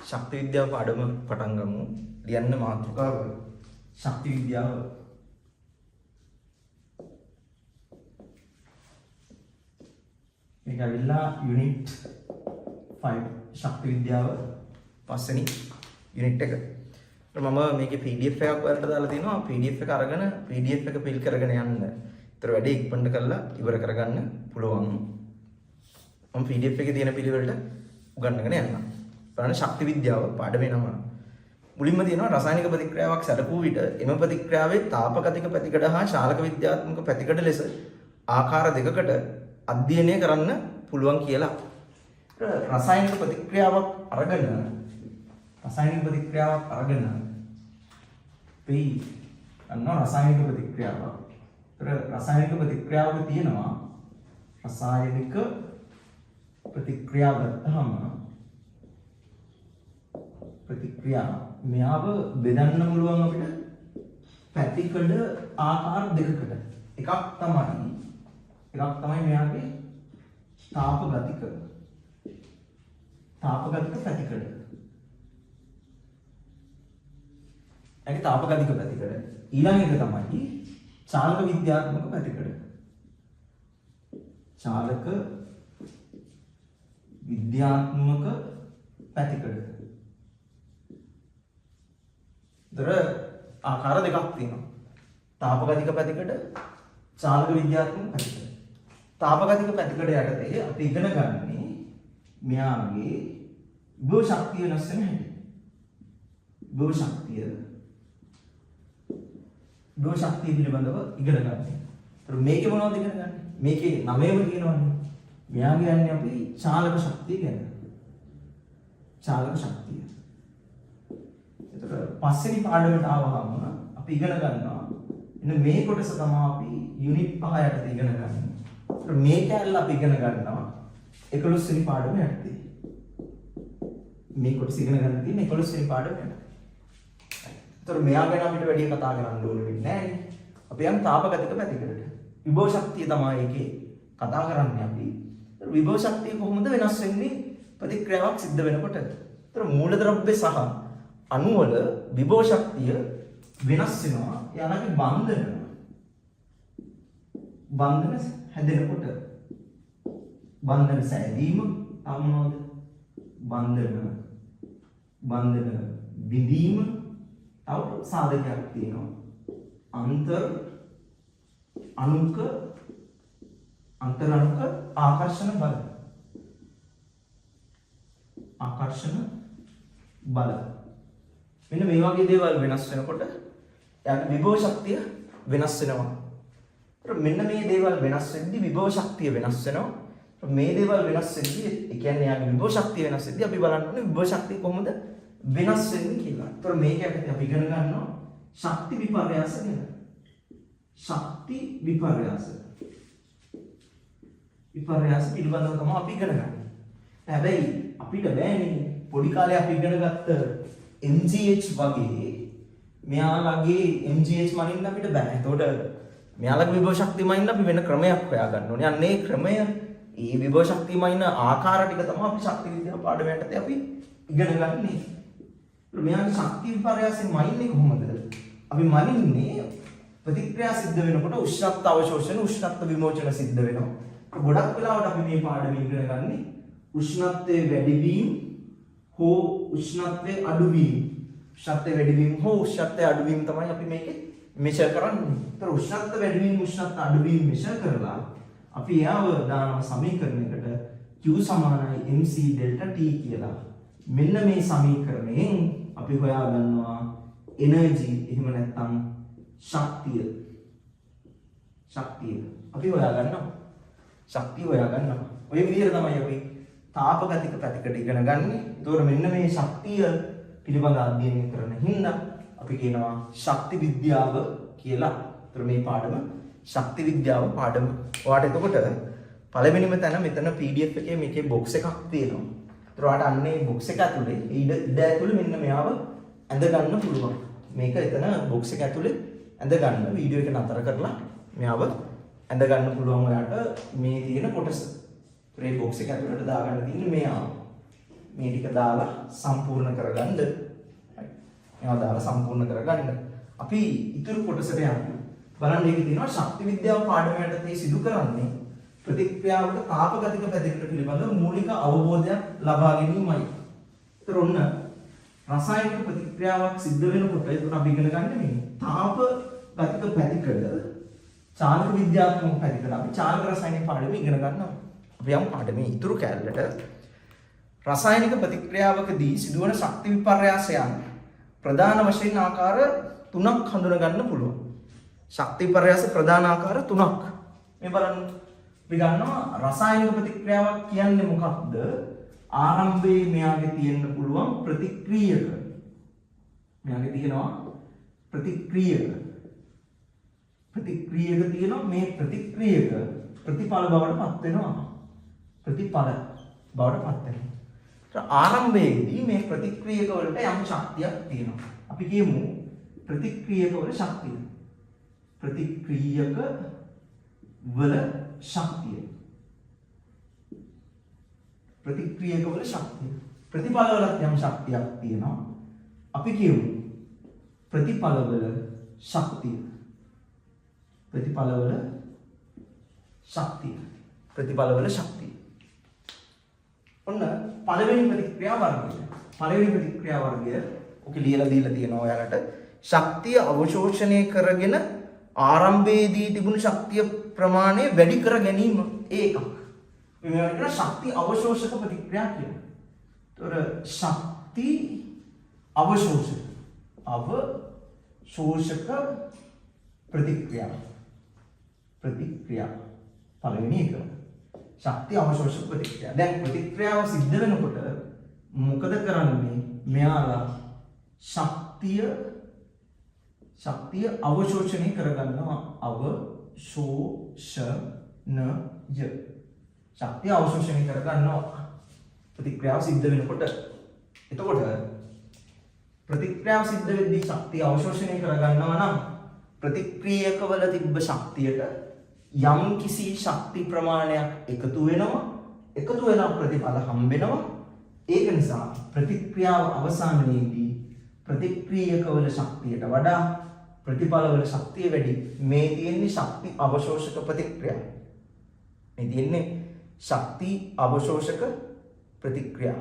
ශක්ති විද්‍යාව පාඩම පටන් ගමු. ලියන්න මාතෘකාව ශක්ති විද්‍යාව. මේක ඇවිල්ලා යුනිට් 5 ශක්ති විද්‍යාව පස්වෙනි යුනිට් එක. මම මේකේ PDF එකක් ඔයාලට දාලා තිනවා. PDF එක අරගෙන PDF එක ෆිල් කරගෙන යන්න. ඒතර වැඩේ ඉක්මනට කරලා ඉවර කරගන්න පුළුවන්. මම PDF එකේ තියෙන පිළිවෙලට උගන්වගෙන යන්නම්. බලන්න ශක්ති විද්‍යාව පාඩමේ නම. මුලින්ම තියෙනවා රසායනික ප්‍රතික්‍රියාවක් සැලකූ විට එම ප්‍රතික්‍රියාවේ තාපගතික පැතිකඩ හා ශාලක විද්‍යාත්මක පැතිකඩ ලෙස ආකාර දෙකකට අධ්‍යයනය කරන්න පුළුවන් කියලා. රසායනික ප්‍රතික්‍රියාවක් අරගෙන රසායනික ප්‍රතික්‍රියාවක් අරගෙන අපි ගන්නවා රසායනික ප්‍රතික්‍රියාවක්. ඒතර රසායනික ප්‍රතික්‍රියාවක තියෙනවා රසායනික ප්‍රතික්‍රියාව ගත්තාම ප්‍රතික්‍රියා මෙයාව බෙදන්න පුළුවන් අපිට පැතිකඩ ආකාර දෙකකට. එකක් තමයි මෙයාගේ තාපගතික තාපගතික පැතිකඩ. ඒකේ තාපගතික පැතිකඩ. ඊළඟ එක තමයි චාලක විද්‍යාත්මක පැතිකඩ. චාලක විද්‍යාත්මක පැතිකඩ. දර ආකාර දෙකක් තියෙනවා. තාපගතික පැතිකඩ, චාලක විද්‍යාත්මක පැතිකඩ. තාපගතික පැතිකඩ යටතේ අපි ඉගෙන ගන්නේ මෙයාගේ විභව ශක්තිය වෙනස් වෙන හැටි. විභව ශක්තිය පිළිබඳව ඉගෙන ගන්න. ඒතර මේකේ මොනවද ඉගෙන ගන්නේ? මේකේ නමේම කියනවනේ. මෙයාගේ යන්නේ අපි චාලක ශක්තිය ගැන. චාලක ශක්තිය. ඒතර පස්වෙනි පාඩමට ආවහම අපි ඉගෙන ගන්නවා. එන්න මේ කොටස තමයි අපි යුනිට් 5 යටතේ ඉගෙන ගන්නේ. ඒතර මේ කෑල්ල අපි ඉගෙන ගන්නවා 11 වෙනි පාඩම යටතේ. මේ කොටස ඉගෙන ගන්න තියෙන්නේ 11 වෙනි පාඩම යටතේ. ඒතර මෙයා ගැන අපිට වැඩි කතා කරන්න ඕන වෙන්නේ නැහැ නේ. අපි යන් තාපගතික පැතිකඩට. විභව ශක්තිය තමයි ඒකේ කතා කරන්නේ අපි. ඒතර විභව ශක්තිය කොහොමද වෙනස් වෙන්නේ ප්‍රතික්‍රියාවක් සිද්ධ වෙනකොට? ඒතර මූලද්‍රව්‍ය සහ අණු වල විභව ශක්තිය වෙනස් වෙනවා. එයාලගේ බන්ධන හැදෙනකොට බන්ධන සෑදීම, තව මොනවද? බන්ධන බිඳීම, තව සාධකයක් තියෙනවා. අන්තර් අණුක අන්තර් අණුක ආකර්ෂණ බල. ආකර්ෂණ බල. මෙන්න මේ වගේ දේවල් වෙනස් වෙනකොට එයාගේ විභව ශක්තිය වෙනස් වෙනවා. ඒතර මෙන්න මේ දේවල් වෙනස් වෙද්දි විභව ශක්තිය වෙනස් වෙනවා. මේ දේවල් වෙනස් වෙද්දි, ඒ කියන්නේ එයාගේ විභව ශක්තිය වෙනස් වෙද්දි අපි බලන්න ඕනේ විභව ශක්තිය කොහොමද වෙනස් වෙන්නේ කියලා. ඒතර මේක යටතේ අපි ඉගෙන ගන්නවා ශක්ති විපර්යාස ගැන. ශක්ති විපර්යාස. විපර්යාස පිළිබඳව තමයි අපි ඉගෙන ගන්නේ. හැබැයි අපිට බෑනේ පොඩි කාලේ අපි ඉගෙන ගත්ත MGH වගේ මෙයාලගේ MGH මනින්න අපිට බෑ. එතකොට මෙයාලගේ විභව ශක්තිය මනින්න අපි වෙන ක්‍රමයක් හොයාගන්න ඕනේ. අන්න ඒ ක්‍රමය, ඒ විභව ශක්තිය මනින ආකාර ටික තමයි අපි ශක්ති විද්‍යාව පාඩම යටතේ අපි ඉගෙන ගන්නේ. මෙයාගේ ශක්ති විපර්යාසයෙන් මනින්නේ කොහොමද? අපි මනින්නේ ප්‍රතික්‍රියා සිද්ධ වෙනකොට උෂ්ණත්ව අවශෝෂණ, උෂ්ණත්ව විමෝචන සිද්ධ වෙනවා. ගොඩක් වෙලාවට අපි මේ පාඩම ඉගෙන ගන්නේ උෂ්ණත්වයේ වැඩිවීම හෝ උෂ්ණත්වයේ අඩුවීම. උෂ්ණත්වයේ වැඩිවීම හෝ උෂ්ණත්වයේ අඩුවීම තමයි අපි මේකේ මෙෂර් කරන්නේ. ඒතර උෂ්ණත්ව වැඩිවීම, උෂ්ණත්ව අඩුවීම මෙෂර් කරලා අපි එයාව දානවා සමීකරණයකට Q සමානයි mc delta T කියලා. මෙන්න මේ සමීකරණයෙන් අපි හොයා ගන්නවා එනර්ජි, එහෙම නැත්නම් ශක්තිය. ශක්තිය අපි හොයා ගන්නවා. ශක්තිය හොයා ගන්නවා. ඔය විදිහට තමයි අපි තාපගතික පැතිකඩ ඉගෙන ගන්න. ඒතකොට මෙන්න මේ ශක්තිය පිළිබඳ අධ්‍යයනය කරන හින්දා අපි කියනවා ශක්ති විද්‍යාව කියලා. ඒතර මේ පාඩම ශක්ති විද්‍යාව පාඩම. ඔයාට එතකොට පළවෙනිම තැන මෙතන PDF එකේ මේකේ බොක්ස් එකක් තියෙනවා. ඒතර ඔයාට අන්න ඒ බොක්ස් එක ඇතුලේ ඉඩ ඉඩ ඇතුලේ මෙන්න මෙයාව ඇඳ ගන්න පුළුවන්. මේක එතන බොක්ස් එක ඇතුලේ ඇඳ ගන්න, වීඩියෝ එක නතර කරලා මෙයාව ඇඳ ගන්න පුළුවන් ඔයාට මේ තියෙන කොටස. ඒ බොක්ස් එක ඇතුලට දාගන්න තියෙන්නේ මෙයාව. මේ ටික දාලා සම්පූර්ණ කරගන්න. Right. මේවා දාලා සම්පූර්ණ කරගන්න. අපි ඉතුරු කොටසට යමු. බලන්න, ඒකේ තියෙනවා ශක්ති විද්‍යාව පාඩම යටතේ සිදු කරන්නේ ප්‍රතික්‍රියාවක තාපගතික පැතිකඩ පිළිබඳව මූලික අවබෝධයක් ලබා ගැනීමයි. ඒතර ඔන්න රසායනික ප්‍රතික්‍රියාවක් සිද්ධ වෙනකොට ඒතර අපි ඉගෙන ගන්න මේ තාපගතික පැතිකඩ, චාලක විද්‍යාත්මක පැතිකඩ අපි චාලක රසායනික පාඩමේ ඉගෙන ගන්නවා. අපි යමු පාඩමේ ඉතුරු කැලලට. රසායනික ප්‍රතික්‍රියාවකදී සිදුවන ශක්ති විපර්යාසයන් ප්‍රධාන වශයෙන් ආකාර තුනක් හඳුනා ගන්න පුළුවන්. ශක්ති විපර්යාස ප්‍රධාන ආකාර තුනක්. මේ බලන්න. අපි ගන්නවා රසායනික ප්‍රතික්‍රියාවක් කියන්නේ මොකක්ද? ආරම්භයේ මෙයාගේ තියෙන්න පුළුවන් ප්‍රතික්‍රියක. මෙයාගේ තියෙනවා ප්‍රතික්‍රියක. ප්‍රතික්‍රියක තියෙනවා. මේ ප්‍රතික්‍රියක ප්‍රතිඵල බවට පත් වෙනවා. ප්‍රතිඵල බවට පත් වෙනවා. ආරම්භයේදී මේ ප්‍රතික්‍රියක වලට යම් ශක්තියක් තියෙනවා. අපි කියමු ප්‍රතික්‍රියක වල ශක්තිය. ප්‍රතික්‍රියක වල ශක්තිය. ප්‍රතික්‍රියක වල ශක්තිය. ප්‍රතිඵල වලත් යම් ශක්තියක් තියෙනවා. අපි කියමු ප්‍රතිඵල වල ශක්තිය. ප්‍රතිඵල වල ශක්තිය. ප්‍රතිඵල වල ශක්තිය. ඔන්න පළවෙනි ප්‍රතික්‍රියා වර්ගය. පළවෙනි ප්‍රතික්‍රියා වර්ගය ඔකේ ලියලා දීලා තියෙනවා ඔයාලට. ශක්තිය අවශෝෂණය කරගෙන ආරම්භයේදී තිබුණු ශක්තිය ප්‍රමාණය වැඩි කර ගැනීම, ඒ එකක්. මේ මේවට කියනවා ශක්ති අවශෝෂක ප්‍රතික්‍රියා කියලා. ඒතොර ශක්ති අවශෝෂක අවශෝෂක ප්‍රතික්‍රියා ප්‍රතික්‍රියා පළවෙනි එක. ශක්ති අවශෝෂක ප්‍රතික්‍රියා. දැන් ප්‍රතික්‍රියාව සිද්ධ වෙනකොට මොකද කරන්නේ? මෙයාලා ශක්තිය ශක්තිය අවශෝෂණය කරගන්නවා. අවශෝෂණය, ශක්තිය අවශෝෂණය කරගන්නවා ප්‍රතික්‍රියාව සිද්ධ වෙනකොට. එතකොට ප්‍රතික්‍රියාව සිද්ධ වෙද්දී ශක්තිය අවශෝෂණය කරගන්නවා නම් ප්‍රතික්‍රියකවල තිබ්බ ශක්තියට යම් කිසි ශක්ති ප්‍රමාණයක් එකතු වෙනවා. එකතු වෙලා ප්‍රතිඵල හම්බෙනවා. ඒක නිසා ප්‍රතික්‍රියාව අවසානයේදී ප්‍රතික්‍රියකවල ශක්තියට වඩා ප්‍රතිඵලවල ශක්තිය වැඩි. මේ තියෙන්නේ ශක්ති අවශෝෂක ප්‍රතික්‍රියා. මේ තියෙන්නේ ශක්ති අවශෝෂක ප්‍රතික්‍රියා.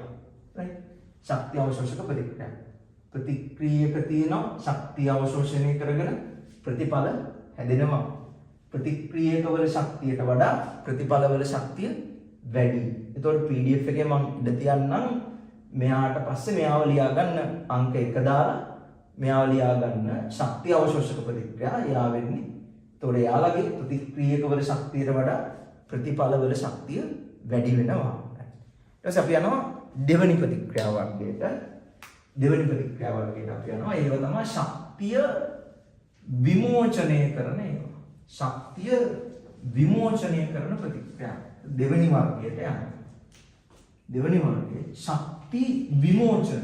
Right, ශක්ති අවශෝෂක ප්‍රතික්‍රියා. ප්‍රතික්‍රියක තියෙනවා ශක්තිය අවශෝෂණය කරගෙන ප්‍රතිඵල හැදෙනවා. ප්‍රතික්‍රියකවල ශක්තියට වඩා ප්‍රතිඵලවල ශක්තිය වැඩි. එතකොට PDF එකේ මං ඉඩ තියන්නම්. මෙයාට පස්සේ මෙයාව ලියා ගන්න, අංක 1 දාලා මෙයාව ලියා ගන්න. ශක්තිය අවශෝෂක ප්‍රතික්‍රියා එයා වෙන්නේ. එතකොට එයාලගේ ප්‍රතික්‍රියකවල ශක්තියට වඩා ප්‍රතිඵලවල ශක්තිය වැඩි වෙනවා. ඊට පස්සේ අපි යනවා දෙවෙනි ප්‍රතික්‍රියා වර්ගයට. දෙවෙනි ප්‍රතික්‍රියා වර්ගයට අපි යනවා. ඒව තමයි ශක්තිය විමෝචනය කරන ඒවා. ශක්තිය විමෝචනය කරන ප්‍රතික්‍රියා. දෙවෙනි වර්ගයට යනවා. දෙවෙනි වර්ගයේ ශක්ති විමෝචන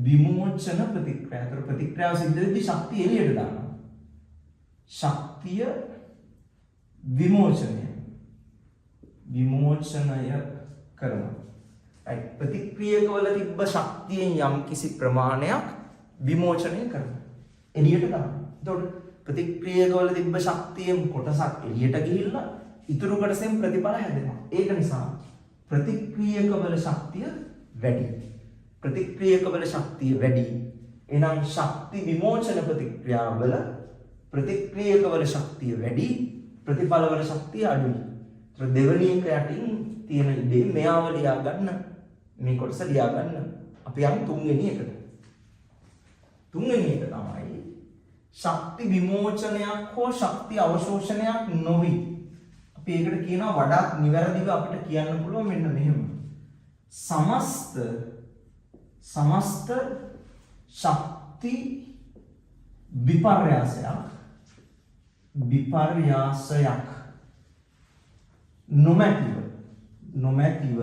විමෝචන ප්‍රතික්‍රියා. ඒතර ප්‍රතික්‍රියාව සිද්ධ වෙද්දී ශක්තිය එළියට දානවා. ශක්තිය විමෝචනය විමෝචනය කරනවා. Right, ප්‍රතික්‍රියකවල තිබ්බ ශක්තියෙන් යම් කිසි ප්‍රමාණයක් විමෝචනය කරනවා. එළියට දානවා. එතකොට ප්‍රතික්‍රියකවල තිබ්බ ශක්තියෙන් කොටසක් එළියට ගිහිල්ලා ඉතුරු කොටසෙන් ප්‍රතිඵල හැදෙනවා. ඒක නිසා ප්‍රතික්‍රියකවල ශක්තිය වැඩි. ප්‍රතික්‍රියකවල ශක්තිය වැඩි. එහෙනම් ශක්ති විමෝචන ප්‍රතික්‍රියාවල ප්‍රතික්‍රියකවල ශක්තිය වැඩි, ප්‍රතිඵලවල ශක්තිය අඩුයි. ඒතර දෙවෙනි එක යටින් තියෙන ඉඩේ මෙයාව ලියා ගන්න. මේ කොටස ලියා ගන්න. අපි යමු තුන්වෙනි එකට. තුන්වෙනි එක තමයි ශක්ති විමෝචනයක් හෝ ශක්ති අවශෝෂණයක් නොවි. අපි ඒකට කියනවා වඩාත් නිවැරදිව අපිට කියන්න පුළුවන් මෙන්න මෙහෙම. සමස්ත සමස්ත ශක්ති විපර්යාසයක් විපර්යාසයක් නොමැතිව නොමැතිව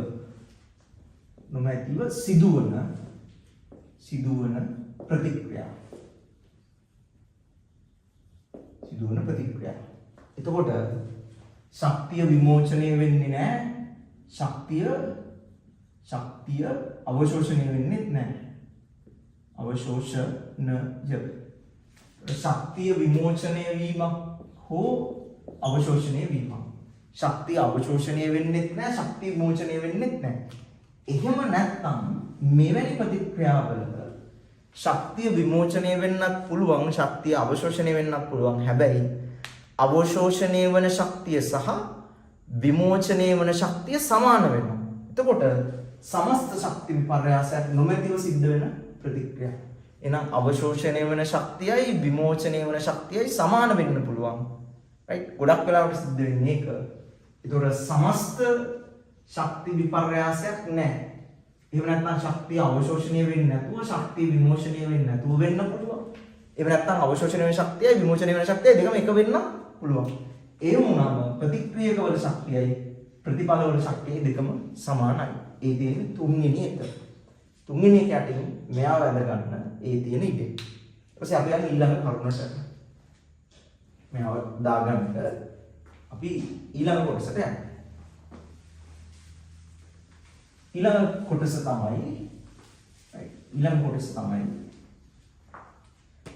නොමැතිව සිදුවන සිදුවන ප්‍රතික්‍රියා සිදුවන ප්‍රතික්‍රියා. එතකොට ශක්තිය විමෝචනය වෙන්නේ නැහැ. ශක්තිය ශක්තිය අවශෝෂණය වෙන්නෙත් නැහැ. අවශෝෂණය. ශක්තිය විමෝචනය වීමක් හෝ අවශෝෂණය වීමක්. ශක්තිය අවශෝෂණය වෙන්නෙත් නැහැ, ශක්තිය විමෝචනය වෙන්නෙත් නැහැ. එහෙම නැත්නම් මෙවැනි ප්‍රතික්‍රියාවල ශක්තිය විමෝචනය වෙන්නත් පුළුවන්, ශක්තිය අවශෝෂණය වෙන්නත් පුළුවන්. හැබැයි අවශෝෂණය වන ශක්තිය සහ විමෝචනය වන ශක්තිය සමාන වෙනවා. එතකොට සමස්ත ශක්ති විපර්යාසයක් නොමැතිව සිද්ධ වෙන ප්‍රතික්‍රියා. එහෙනම් අවශෝෂණය වන ශක්තියයි විමෝචනය වන ශක්තියයි සමාන වෙන්න පුළුවන්. රයිට්? ගොඩක් වෙලාවට සිද්ධ වෙන්නේ ඒක. ඒතකොට සමස්ත ශක්ති විපර්යාසයක් නැහැ. එහෙම නැත්නම් ශක්තිය අවශෝෂණය වෙන්නේ නැතුව ශක්තිය විමෝචනය වෙන්නේ නැතුව වෙන්න පුළුවන්. එහෙම නැත්නම් අවශෝෂණය වෙන ශක්තියයි විමෝචනය වෙන ශක්තියයි දෙකම එක වෙන්න පුළුවන්. ඒ වුණාම ප්‍රතික්‍රියකවල ශක්තියයි ප්‍රතිඵලවල ශක්තියයි දෙකම සමානයි. ඒ තියෙන්නේ තුන්වෙනි එක. තුන්වෙනි එක යටින් මෙයාව ඇඳ ගන්න ඒ තියෙන ඉඩ. ඊට පස්සේ අපි යන ඊළඟ කරුණට. මෙයාව දාගන්න අපි ඊළඟ කොටසට යන්න. ඊළඟ කොටස තමයි, right, ඊළඟ කොටස තමයි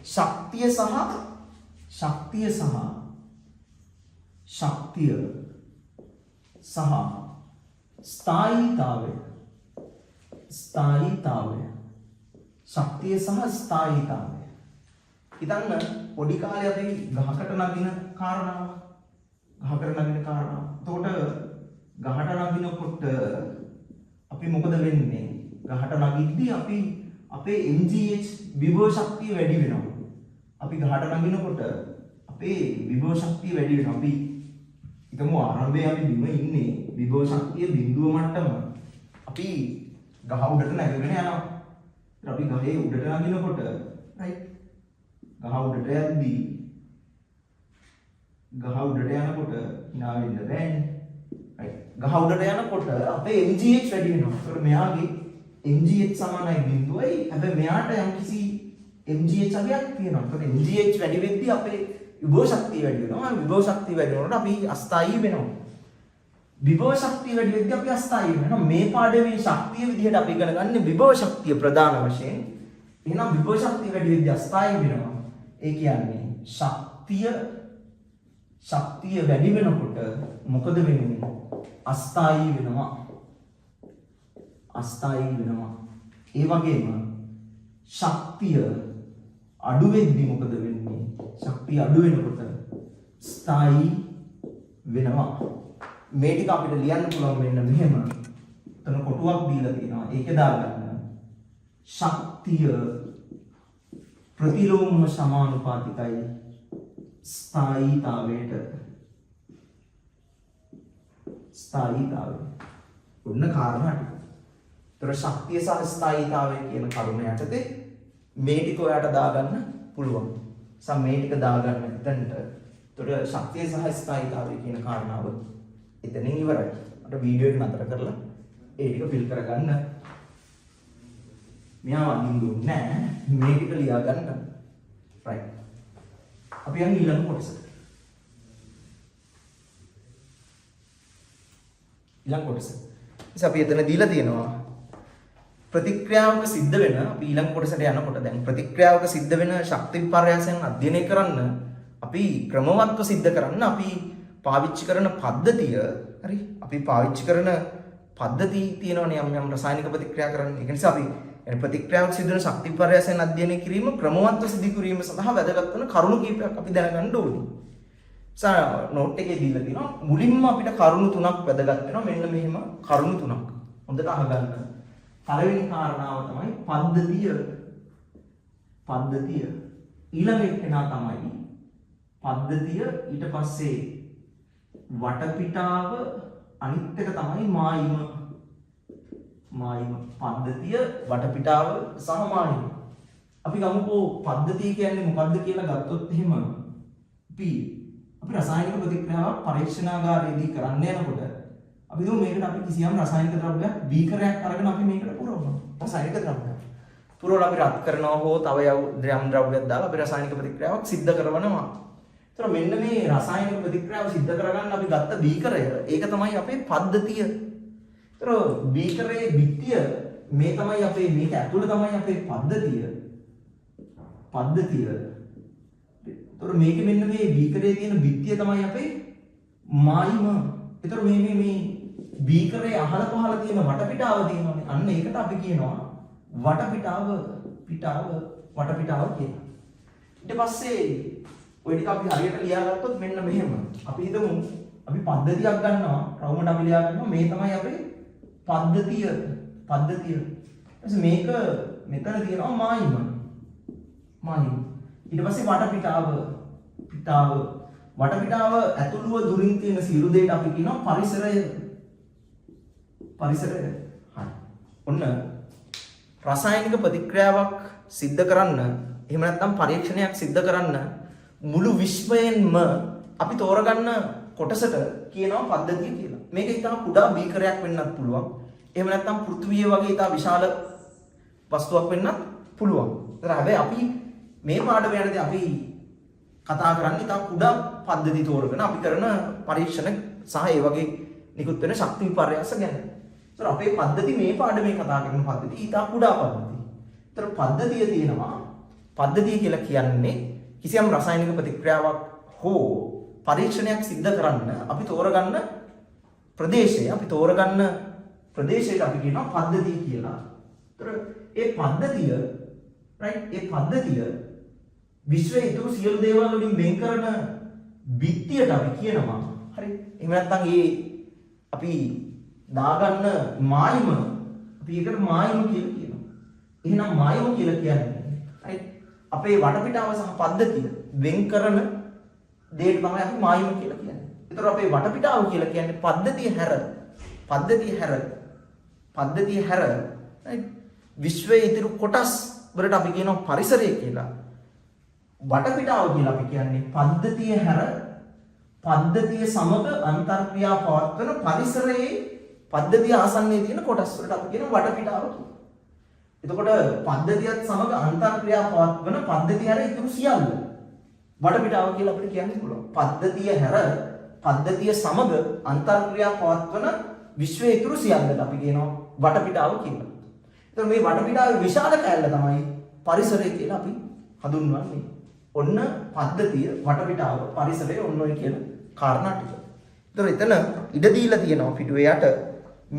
ශක්තිය සහ ස්ථායීතාවය. ස්ථායීතාවය, ශක්තිය සහ ස්ථායීතාවය. හිතන්න පොඩි කාලේ අපි ගහකට නගින කාරණාව. ගහකට නගින කාරණාව. එතකොට ගහට නගිනකොට අපි මොකද වෙන්නේ? ගහට නගිද්දී අපි අපේ MGH විභව ශක්තිය වැඩි වෙනවා. අපි ගහට නගිනකොට අපේ විභව ශක්තිය වැඩි වෙනවා. අපි හිතමු ආරම්භයේ අපි බිම ඉන්නේ, විභව ශක්තිය බිඳුව මට්ටම. අපි ගහ උඩට නැගගෙන යනවා. ඒත් අපි ගහේ උඩට නගිනකොට, රයිට්, ගහ උඩට යද්දී, ගහ උඩට යනකොට හිනා වෙන්න බෑනේ. රයිට්, ගහ උඩට යනකොට අපේ MGH වැඩි වෙනවා. ඒතකොට මෙයාගේ MGH සමානයි බිඳුවයි. හැබැයි මෙයාට යම්කිසි MGH අගයක් තියෙනවා. ඒතකොට MGH වැඩි වෙද්දී අපේ විභව ශක්තිය වැඩි වෙනවා. විභව ශක්තිය වැඩි වෙනකොට අපි අස්ථායී වෙනවා. විභව ශක්තිය වැඩි වෙද්දී අපි අස්ථායී වෙනවා. මේ පාඩමේ ශක්තිය විදිහට අපි ඉගෙන ගන්න විභව ශක්තිය ප්‍රධාන වශයෙන්. එහෙනම් විභව ශක්තිය වැඩි වෙද්දී අස්ථායී වෙනවා. ඒ කියන්නේ ශක්තිය ශක්තිය වැඩි වෙනකොට මොකද වෙන්නේ? අස්ථායී වෙනවා. අස්ථායී වෙනවා. ඒ වගේම ශක්තිය අඩු වෙද්දි මොකද වෙන්නේ? ශක්තිය අඩු වෙනකොට ස්ථායී වෙනවා. මේ ටික අපිට ලියන්න පුළුවන් මෙන්න මෙහෙම. එතන කොටුවක් දීලා තියෙනවා. ඒකේ දාගන්න. ශක්තිය ප්‍රතිලෝම සමානුපාතිකයි ස්ථායීතාවයට. ස්ථායීතාවය. ඔන්න කාරණා ටික. ඒතර ශක්තිය සහ ස්ථායීතාවය කියන කරුණ යටතේ මේ ටික ඔයාට දාගන්න පුළුවන්. සම් මේ ටික දාගන්න එතනට. ඒතර ශක්තිය සහ ස්ථායීතාවය කියන කාරණාව එතනින් ඉවරයි. අර වීඩියෝ එක නතර කරලා ඒ ටික ෆිල් කරගන්න. මෙයාව අඳින්න ඕනේ නෑ. මේ ටික ලියා ගන්න. රයිට්. අපි යන් ඊළඟ කොටසට. ඊළඟ කොටස. ඉතින් අපි එතන දීලා තියෙනවා ප්‍රතික්‍රියාවක සිද්ධ වෙන, අපි ඊළඟ කොටසට යනකොට දැන් ප්‍රතික්‍රියාවක සිද්ධ වෙන ශක්ති විපර්යාසයන් අධ්‍යයනය කරන්න අපි ක්‍රමවත්ව සිද්ධ කරන්න අපි පාවිච්චි කරන පද්ධතිය, හරි, අපි පාවිච්චි කරන පද්ධති තියෙනවනේ යම් යම් රසායනික ප්‍රතික්‍රියා කරන්න. ඒක නිසා අපි يعني ප්‍රතික්‍රියාවක සිද්ධ වෙන ශක්ති විපර්යාසයන් අධ්‍යයනය කිරීම ක්‍රමවත්ව සිදු කිරීම සඳහා වැදගත් වන කරුණු කීපයක් අපි දැනගන්න ඕනේ. සා නෝට් එකේ දීලා තියෙනවා මුලින්ම අපිට කරුණු තුනක් වැදගත් වෙනවා. මෙන්න මෙහෙම කරුණු තුනක්. හොඳට අහගන්න. පළවෙනි කාරණාව තමයි පද්ධතිය. පද්ධතිය. ඊළඟ එක්කෙනා තමයි පද්ධතිය, ඊට පස්සේ වටපිටාව, අනිත් එක තමයි මායිම. මායිම. පද්ධතිය, වටපිටාව සහ මායිම. අපි ගමුකෝ පද්ධතිය කියන්නේ මොකද්ද කියලා ගත්තොත් එහෙම අපි අපි රසායනික ප්‍රතික්‍රියාවක් පරීක්ෂණාගාරයේදී කරන්න යනකොට අපි දුමු මේකට අපි කිසියම් රසායනික ද්‍රව්‍යයක් බීකරයක් අරගෙන අපි මේකට පුරවනවා. රසායනික ද්‍රව්‍යයක්. පුරවලා අපි රත් කරනවා හෝ තව යම් ද්‍රව්‍යයක් දාලා අපි රසායනික ප්‍රතික්‍රියාවක් සිද්ධ කරවනවා. ඒතර මෙන්න මේ රසායනික ප්‍රතික්‍රියාව සිද්ධ කරගන්න අපි ගත්ත බීකරය, ඒක තමයි අපේ පද්ධතිය. ඒතර බීකරයේ බිත්තිය මේ තමයි අපේ, මේක ඇතුළ තමයි අපේ පද්ධතිය. පද්ධතිය. ඒතර මේකේ මෙන්න මේ බීකරයේ තියෙන බිත්තිය තමයි අපේ මායිම. ඒතර මේ මේ මේ බීකරයේ අහල පහල තියෙන වටපිටාව තියෙනවානේ. අන්න ඒකට අපි කියනවා වටපිටාව, පිටාව, වටපිටාව කියලා. ඊට පස්සේ ඔය ටික අපි හරියට ලියාගත්තොත් මෙන්න මෙහෙම. අපි හිතමු අපි පද්ධතියක් ගන්නවා. රවුමට අපි ලියා ගන්නවා මේ තමයි අපේ පද්ධතිය. පද්ධතිය. ඊට පස්සේ මේක මෙතන තියෙනවා මායිම. මායිම. ඊට පස්සේ වටපිටාව, පිටාව. වටපිටාව ඇතුළුව දුරින් තියෙන සියලු දේට අපි කියනවා පරිසරය. පරිසරය. හරි. ඔන්න රසායනික ප්‍රතික්‍රියාවක් සිද්ධ කරන්න, එහෙම නැත්නම් පරීක්ෂණයක් සිද්ධ කරන්න මුළු විශ්වයෙන්ම අපි තෝරගන්න කොටසට කියනවා පද්ධතිය කියලා. මේක ඉතා කුඩා බීකරයක් වෙන්නත් පුළුවන්. එහෙම නැත්නම් පෘථිවිය වගේ ඉතා විශාල වස්තුවක් වෙන්නත් පුළුවන්. ඒතර හැබැයි අපි මේ පාඩම යනදී අපි කතා කරන්නේ ඉතා කුඩා පද්ධති තෝරගෙන අපි කරන පරීක්ෂණ සහ ඒ වගේ නිකුත් වෙන ශක්ති විපර්යාස ගැන. ඒතර අපේ පද්ධති මේ පාඩමේ කතා කරන පද්ධති ඉතා කුඩා පද්ධති. ඒතර පද්ධතිය තියෙනවා. පද්ධතිය කියලා කියන්නේ කිසියම් රසායනික ප්‍රතික්‍රියාවක් හෝ පරීක්ෂණයක් සිද්ධ කරන්න අපි තෝරගන්න ප්‍රදේශය, අපි තෝරගන්න ප්‍රදේශයට අපි කියනවා පද්ධතිය කියලා. ඒතර ඒ පද්ධතිය, right, ඒ පද්ධතිය විශ්වයේ ඉතුරු සියලු දේවල් වලින් වෙන් කරන බිත්තියට අපි කියනවා, හරි, එහෙම නැත්නම් ඒ අපි දාගන්න මායිම, අපි ඒකට මායිම කියලා කියනවා. එහෙනම් මායිම කියලා කියන්නේ, right, අපේ වටපිටාව සහ පද්ධතිය වෙන් කරන දෙයට තමයි අපි මායිම කියලා කියන්නේ. ඒතර අපේ වටපිටාව කියලා කියන්නේ පද්ධතිය හැර, පද්ධතිය හැර, පද්ධතිය හැර, right, විශ්වයේ ඉතුරු කොටස් වලට අපි කියනවා පරිසරය කියලා. වටපිටාව කියලා අපි කියන්නේ පද්ධතිය හැර පද්ධතිය සමග අන්තර්ක්‍රියා පවත්වන පරිසරයේ පද්ධතිය ආසන්නයේ තියෙන කොටස් වලට අපි කියනවා වටපිටාව කියලා. එතකොට පද්ධතියත් සමග අන්තර්ක්‍රියා පවත්වන පද්ධතිය හැර ඉතුරු සියල්ල වටපිටාව කියලා අපිට කියන්න පුළුවන්. පද්ධතිය හැර පද්ධතිය සමග අන්තර්ක්‍රියා පවත්වන විශ්වයේ ඉතුරු සියල්ලට අපි කියනවා වටපිටාව කියලා. එතකොට මේ වටපිටාවේ විශාල කෑල්ල තමයි පරිසරය කියලා අපි හඳුන්වන්නේ. ඔන්න පද්ධතිය, වටපිටාව, පරිසරය, ඔන්න ඔය කියන කාරණා ටික. එතකොට එතන ඉඩ දීලා තියෙනවා පිටුවේ යට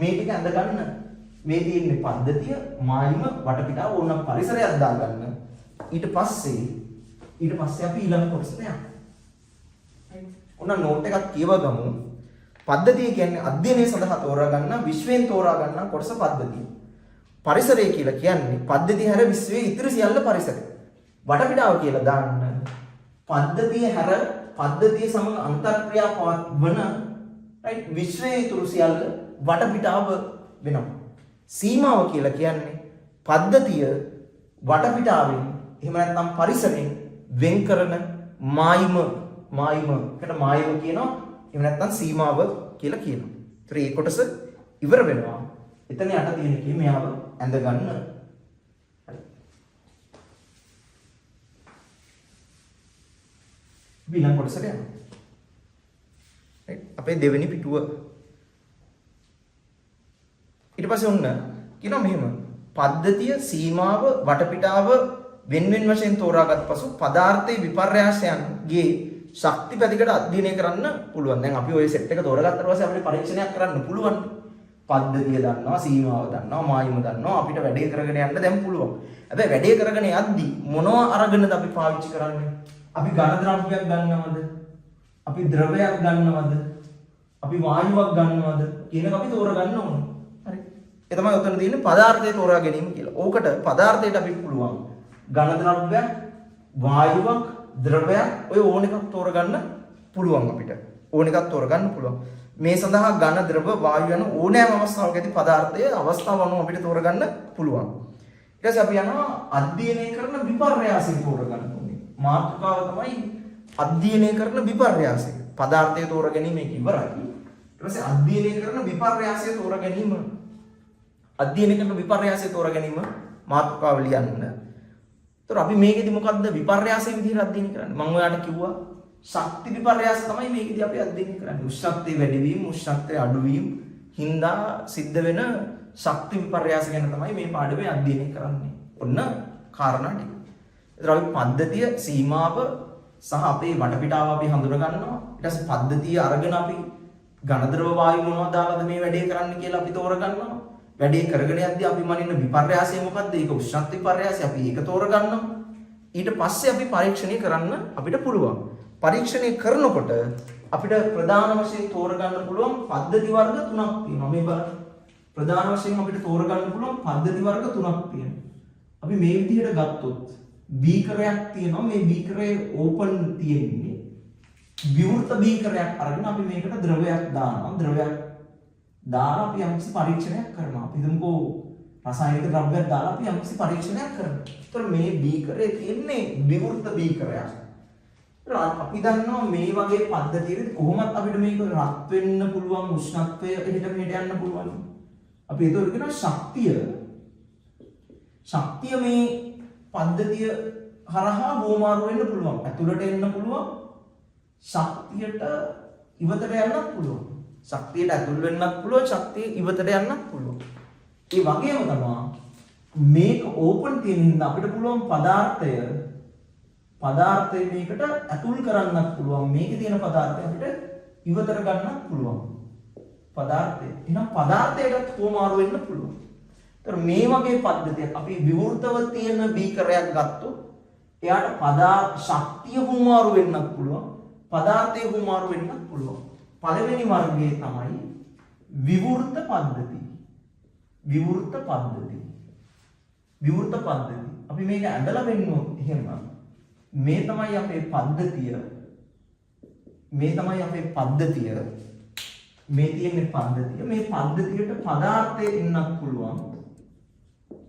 මේ ටික ඇඳ ගන්න. මේ තියෙන්නේ පද්ධතිය, මායිම, වටපිටාව, ඕනම් පරිසරයක් දාගන්න. ඊට පස්සේ අපි ඊළඟ කොටසට යමු. ඔන්න නෝට් එකක් කියව ගමු. පද්ධතිය කියන්නේ අධ්‍යයනය සඳහා තෝරා ගන්න විශ්වයෙන් තෝරා ගන්න කොටස පද්ධතිය. පරිසරය කියලා කියන්නේ පද්ධතිය හැර විශ්වයේ ඉතිරි සියල්ල පරිසරය. වටපිටාව කියලා දාන්න පද්ධතිය හැර පද්ධතිය සමග අන්තර්ක්‍රියා පවත්වන, right, විශ්වයේ ඉතුරු සියල්ල වටපිටාව වෙනවා. සීමාව කියලා කියන්නේ පද්ධතිය වටපිටාවෙන් එහෙම නැත්නම් පරිසරයෙන් වෙන් කරන මායිම. මායිම එකට මායිම කියනවා, එහෙම නැත්නම් සීමාව කියලා කියනවා. ඒතර මේ කොටස ඉවර වෙනවා. එතන යට තියෙන එකේ මෙයාව ඇඳ ගන්න. හරි. අපි ඊළඟ කොටසට යනවා. Right. අපේ දෙවෙනි පිටුව. ඊට පස්සේ ඔන්න කියනවා මෙහෙම. පද්ධතිය, සීමාව, වටපිටාව වෙන වෙන වශයෙන් තෝරාගත් පසු පදාර්ථයේ විපර්යාසයන්ගේ ශක්ති පැතිකඩ අධ්‍යයනය කරන්න පුළුවන්. දැන් අපි ඔය සෙට් එක තෝරාගත්තට පස්සේ අපිට පරීක්ෂණයක් කරන්න පුළුවන්. පද්ධතිය දන්නවා, සීමාව දන්නවා, මායිම දන්නවා. අපිට වැඩේ කරගෙන යන්න දැන් පුළුවන්. හැබැයි වැඩේ කරගෙන යද්දි මොනවා අරගෙනද අපි පාවිච්චි කරන්නේ? අපි ඝන ද්‍රව්‍යයක් ගන්නවද? අපි ද්‍රවයක් ගන්නවද? අපි වායුවක් ගන්නවද කියන එක අපි තෝරගන්න ඕනේ. හරි. ඒ තමයි ඔතන තියෙන්නේ පදාර්ථය තෝරා ගැනීම කියලා. ඕකට පදාර්ථයට අපි පුළුවන් ඝන ද්‍රව්‍යයක්, වායුවක්, ද්‍රවයක් ඔය ඕන එකක් තෝරගන්න පුළුවන් අපිට. ඕන එකක් තෝරගන්න පුළුවන්. මේ සඳහා ඝන, ද්‍රව, වායු යන ඕනෑම අවස්ථාවක ඇති පදාර්ථය අවස්ථාව අනුව අපිට තෝරගන්න පුළුවන්. ඊට පස්සේ අපි යනවා අධ්‍යයනය කරන විපර්යාසය තෝරගන්න ඕනේ. මාතෘකාව තමයි අධ්‍යයනය කරන විපර්යාසය. පදාර්ථය තෝර ගැනීම එක ඉවරයි. ඊට පස්සේ අධ්‍යයනය කරන විපර්යාසය තෝර ගැනීම. අධ්‍යයනය කරන විපර්යාසය තෝර ගැනීම මාතෘකාව ලියන්න. ඒතර අපි මේකෙදි මොකද්ද විපර්යාසය විදිහට අධ්‍යයනය කරන්නේ? මම ඔයාලට කිව්වා ශක්ති විපර්යාස තමයි මේකෙදි අපි අධ්‍යයනය කරන්නේ. උෂ්ණත්වයේ වැඩිවීම, උෂ්ණත්වයේ අඩුවීම, හින්දා සිද්ධ වෙන ශක්ති විපර්යාස ගැන තමයි මේ පාඩමේ අධ්‍යයනය කරන්නේ. ඔන්න කාරණා ටික. ඒතර අපි පද්ධතිය, සීමාව සහ අපේ වටපිටාව අපි හඳුන ගන්නවා. ඊට පස්සේ පද්ධතිය අරගෙන අපි ඝන ද්‍රව වායු මොනවද දාලාද මේ වැඩේ කරන්න කියලා අපි තෝරගන්නවා. වැඩේ කරගෙන යද්දී අපි මනින්න විපර්යාසය මොකද්ද? ඒක උෂ්ණත්ව විපර්යාසය. අපි ඒක තෝරගන්නවා. ඊට පස්සේ අපි පරීක්ෂණය කරන්න අපිට පුළුවන්. පරීක්ෂණය කරනකොට අපිට ප්‍රධාන වශයෙන් තෝරගන්න පුළුවන් පද්ධති වර්ග තුනක් තියෙනවා. මේ බලන්න. ප්‍රධාන වශයෙන් අපිට තෝරගන්න පුළුවන් පද්ධති වර්ග තුනක් තියෙනවා. අපි මේ විදිහට ගත්තොත් බීකරයක් තියෙනවා. මේ බීකරයේ ඕපන් තියෙන්නේ. විවෘත බීකරයක් අරගෙන අපි මේකට ද්‍රවයක් දානවා. ද්‍රවයක් දාලා අපි යම්කිසි පරීක්ෂණයක් කරනවා. අපි හිතමුකෝ රසායනික ද්‍රව්‍යයක් දාලා අපි යම්කිසි පරීක්ෂණයක් කරනවා. ඒතර මේ බීකරේ තියෙන්නේ විවෘත බීකරයක්. ඒතර අපි දන්නවා මේ වගේ පද්ධතියකදී කොහොමත් අපිට මේක රත් වෙන්න පුළුවන්, උෂ්ණත්වය එහෙට මෙහෙට යන්න පුළුවන්. අපි ඒතකොට කියනවා ශක්තිය ශක්තිය මේ පද්ධතිය හරහා හුවමාරු වෙන්න පුළුවන්. ඇතුළට එන්න පුළුවන්. ශක්තියට ඉවතට යන්නත් පුළුවන්. ශක්තියට ඇතුල් වෙන්නත් පුළුවන්, ශක්තිය ඉවතට යන්නත් පුළුවන්. ඒ වගේම තමා මේක ඕපන් තියෙන හින්දා අපිට පුළුවන් පදාර්ථය පදාර්ථය මේකට ඇතුල් කරන්නත් පුළුවන්. මේකේ තියෙන පදාර්ථය අපිට ඉවතට ගන්නත් පුළුවන්. පදාර්ථය. එහෙනම් පදාර්ථයටත් හුවමාරු වෙන්න පුළුවන්. ඒතර මේ වගේ පද්ධතියක් අපි විවෘතව තියෙන බීකරයක් ගත්තොත් එයාට ශක්තිය හුවමාරු වෙන්නත් පුළුවන්. පදාර්ථය හුවමාරු වෙන්නත් පුළුවන්. පළවෙනි වර්ගයේ තමයි විවෘත පද්ධති. විවෘත පද්ධති. විවෘත පද්ධති. අපි මේක ඇඳලා පෙන්නුවොත් එහෙම මේ තමයි අපේ පද්ධතිය. මේ තමයි අපේ පද්ධතිය. මේ තියෙන්නේ පද්ධතිය. මේ පද්ධතියට පදාර්ථය එන්නත් පුළුවන්.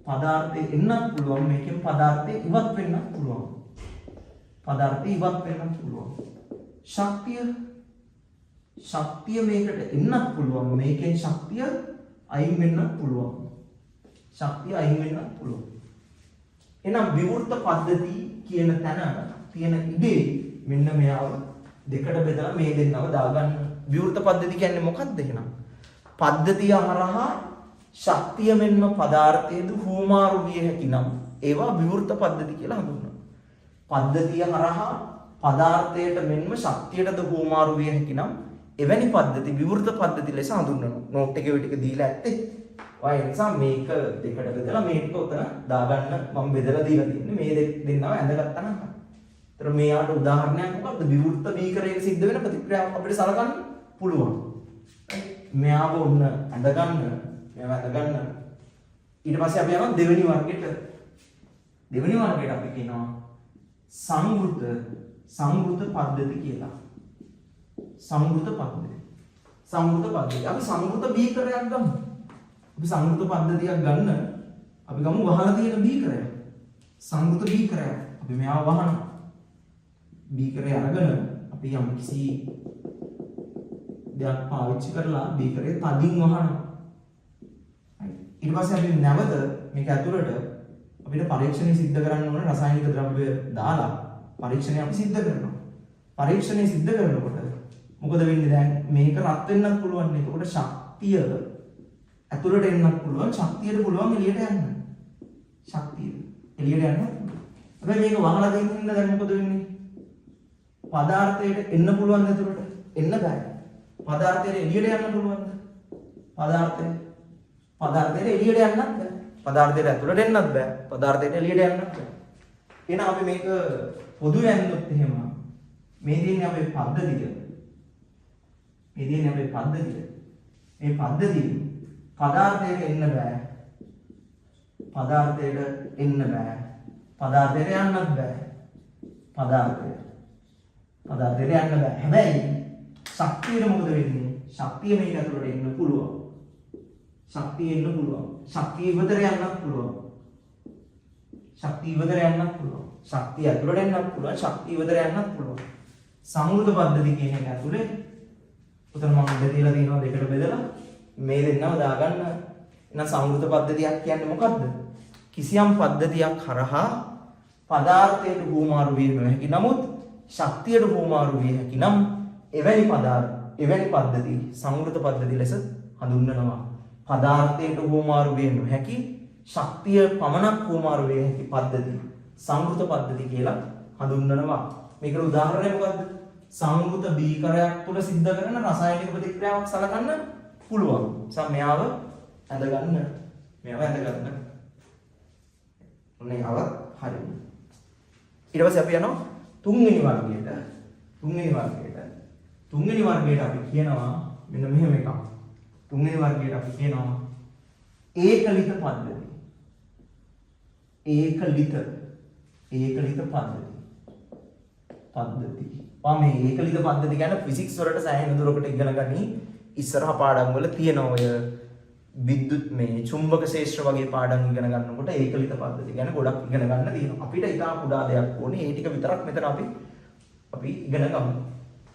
පදාර්ථය එන්නත් පුළුවන්. මේකෙන් පදාර්ථය ඉවත් වෙන්නත් පුළුවන්. පදාර්ථය ඉවත් වෙන්නත් පුළුවන්. ශක්තිය ශක්තිය මේකට එන්නත් පුළුවන්. මේකෙන් ශක්තිය අයින් වෙන්නත් පුළුවන්. ශක්තිය අයින් වෙන්නත් පුළුවන්. එහෙනම් විවෘත පද්ධති කියන තැන තියෙන ඉඩේ මෙන්න මෙයාව දෙකට බෙදලා මේ දෙන්නව දාගන්න. විවෘත පද්ධති කියන්නේ මොකක්ද එහෙනම්? පද්ධතිය හරහා ශක්තිය මෙන්ම පදාර්ථයද හුවමාරු විය හැකි නම් ඒවා විවෘත පද්ධති කියලා හඳුන්වනවා. පද්ධතිය හරහා පදාර්ථයට මෙන්ම ශක්තියටද හුවමාරු විය හැකි නම් එවැනි පද්ධති විවෘත පද්ධති ලෙස හඳුන්වනවා. නෝට් එකේ ඔය ටික දීලා ඇත්තේ. ඔය ඒ නිසා මේක දෙකට බෙදලා මේ ටික ඔතන දාගන්න මම බෙදලා දීලා තින්නේ. මේ දෙන්නව ඇඳගත්තා නම් හරි. ඒතර මෙයාට උදාහරණයක් මොකද්ද? විවෘත බීකරයක සිද්ධ වෙන ප්‍රතික්‍රියාවක් අපිට සලකන්න පුළුවන්. මෙයාව ඔන්න ඇඳගන්න, මෙයාව ඇඳගන්න. ඊට පස්සේ අපි යනවා දෙවෙනි වර්ගයට. දෙවෙනි වර්ගයට අපි කියනවා සංවෘත සංවෘත පද්ධති කියලා. සංවෘත පද්ධති. සංවෘත පද්ධති. අපි සංවෘත බීකරයක් ගමු. අපි සංවෘත පද්ධතියක් ගන්න අපි ගමු වහලා තියෙන බීකරයක්. සංවෘත බීකරයක්. අපි මෙයාව වහනවා. බීකරය අරගෙන අපි යම් කිසි දෙයක් පාවිච්චි කරලා බීකරය තදින් වහනවා. ඊට පස්සේ අපි නැවත මේක ඇතුළට අපිට පරීක්ෂණය සිද්ධ කරන්න ඕන රසායනික ද්‍රව්‍ය දාලා පරීක්ෂණය අපි සිද්ධ කරනවා. පරීක්ෂණය සිද්ධ කරනකොට මොකද වෙන්නේ? දැන් මේක රත් වෙන්නත් පුළුවන් නේ. එතකොට ශක්තිය ඇතුළට එන්නත් පුළුවන්, ශක්තියට පුළුවන් එළියට යන්න. ශක්තිය එළියට යන්න පුළුවන්. හැබැයි මේක වහලා දෙන්න හින්දා දැන් මොකද වෙන්නේ? පදාර්ථයට එන්න පුළුවන් ද ඇතුළට? එන්න බෑ. පදාර්ථයට එළියට යන්න පුළුවන්ද? පදාර්ථයට එළියට යන්නත් බෑ. පදාර්ථයට ඇතුළට එන්නත් බෑ. පදාර්ථයට එළියට යන්නත් බෑ. එහෙනම් අපි මේක පොදු ඇන්දොත් එහෙම මේ තියෙන්නේ අපේ පද්ධතිය. මේ තියෙන්නේ අපේ පද්ධතිය. මේ පද්ධතිය පදාර්ථයට එන්න බෑ. පදාර්ථයට එන්න බෑ. පදාර්ථයට යන්නත් බෑ. පදාර්ථයට යන්න බෑ. හැබැයි ශක්තියට මොකද වෙන්නේ? ශක්තිය මේක ඇතුළට එන්න පුළුවන්. ශක්තිය එන්න පුළුවන්. ශක්තිය ඉවතට යන්නත් පුළුවන්. ශක්තිය ඉවතට යන්නත් පුළුවන්. ශක්තිය ඇතුළට එන්නත් පුළුවන්. ශක්තිය ඉවතට යන්නත් පුළුවන්. සංවෘත පද්ධති කියන එක ඇතුලේ උතන මම ඉඳ තියලා තියෙනවා දෙකට බෙදලා මේ දෙන්නව දාගන්න. එහෙනම් සංවෘත පද්ධතියක් කියන්නේ මොකද්ද? කිසියම් පද්ධතියක් හරහා පදාර්ථයට හුවමාරු විය නොහැකි නමුත් ශක්තියට හුවමාරු විය හැකි නම් එවැනි පදාර්ථ, එවැනි පද්ධති සංවෘත පද්ධති ලෙස හඳුන්වනවා. පදාර්ථයට හුවමාරු විය නොහැකි ශක්තිය පමණක් හුවමාරු විය හැකි පද්ධති සංවෘත පද්ධති කියලා හඳුන්වනවා. මේකට උදාහරණය මොකද්ද? සංවෘත බීකරයක් තුල සිද්ධ කරන රසායනික ප්‍රතික්‍රියාවක් සලකන්න පුළුවන්. නිසා මෙයාව ඇඳගන්න. මෙයාව ඇඳගන්න. ඔන්න ඒවත් හරි. ඊට පස්සේ අපි යනවා තුන්වෙනි වර්ගයට. තුන්වෙනි වර්ගයට. තුන්වෙනි වර්ගයට අපි කියනවා මෙන්න මෙහෙම එකක්. තුන්වෙනි වර්ගයට අපි කියනවා ඒකලිත පද්ධති. ඒකලිත ඒකලිත පද්ධති. පද්ධති. මේ ඒකලිත පද්ධති ගැන ෆිසික්ස් වලට සෑහෙන දුරකට ඉගෙන ගනි. ඉස්සරහ පාඩම් වල තියෙන ඔය විද්‍යුත් මේ චුම්බක ශේෂ්ත්‍ර වගේ පාඩම් ඉගෙන ගන්නකොට ඒකලිත පද්ධති ගැන ගොඩක් ඉගෙන ගන්න තියෙනවා. අපිට ඉතා කුඩා දෙයක් ඕනේ. ඒ ටික විතරක් මෙතන අපි අපි ඉගෙන ගමු.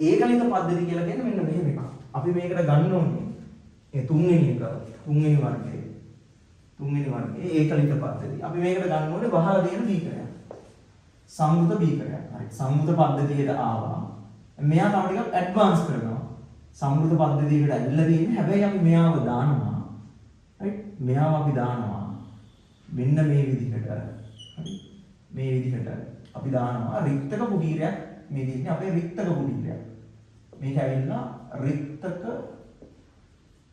ඒකලිත පද්ධති කියලා කියන්නේ මෙන්න මෙහෙම එකක්. අපි මේකට ගන්න ඕනේ මේ තුන්වෙනි එක, තුන්වෙනි වර්ගයේ. තුන්වෙනි වර්ගයේ ඒකලිත පද්ධති. අපි මේකට ගන්න ඕනේ වහලා තියෙන බීකරයක්. සංවෘත බීකරයක්. හරි. සංවෘත පද්ධතියට ආවා. මෙයා තව ටිකක් ඇඩ්වාන්ස් කරනවා. සංවෘත පද්ධතියකට ඇවිල්ලා තියෙන්නේ. හැබැයි අපි මෙයාව දානවා. රයිට්. මෙයාව අපි දානවා. මෙන්න මේ විදිහට. හරි. මේ විදිහට අපි දානවා රික්තක කුටීරයක්. මේ තියෙන්නේ අපේ රික්තක කුටීරයක්. මේක ඇවිල්ලා රික්තක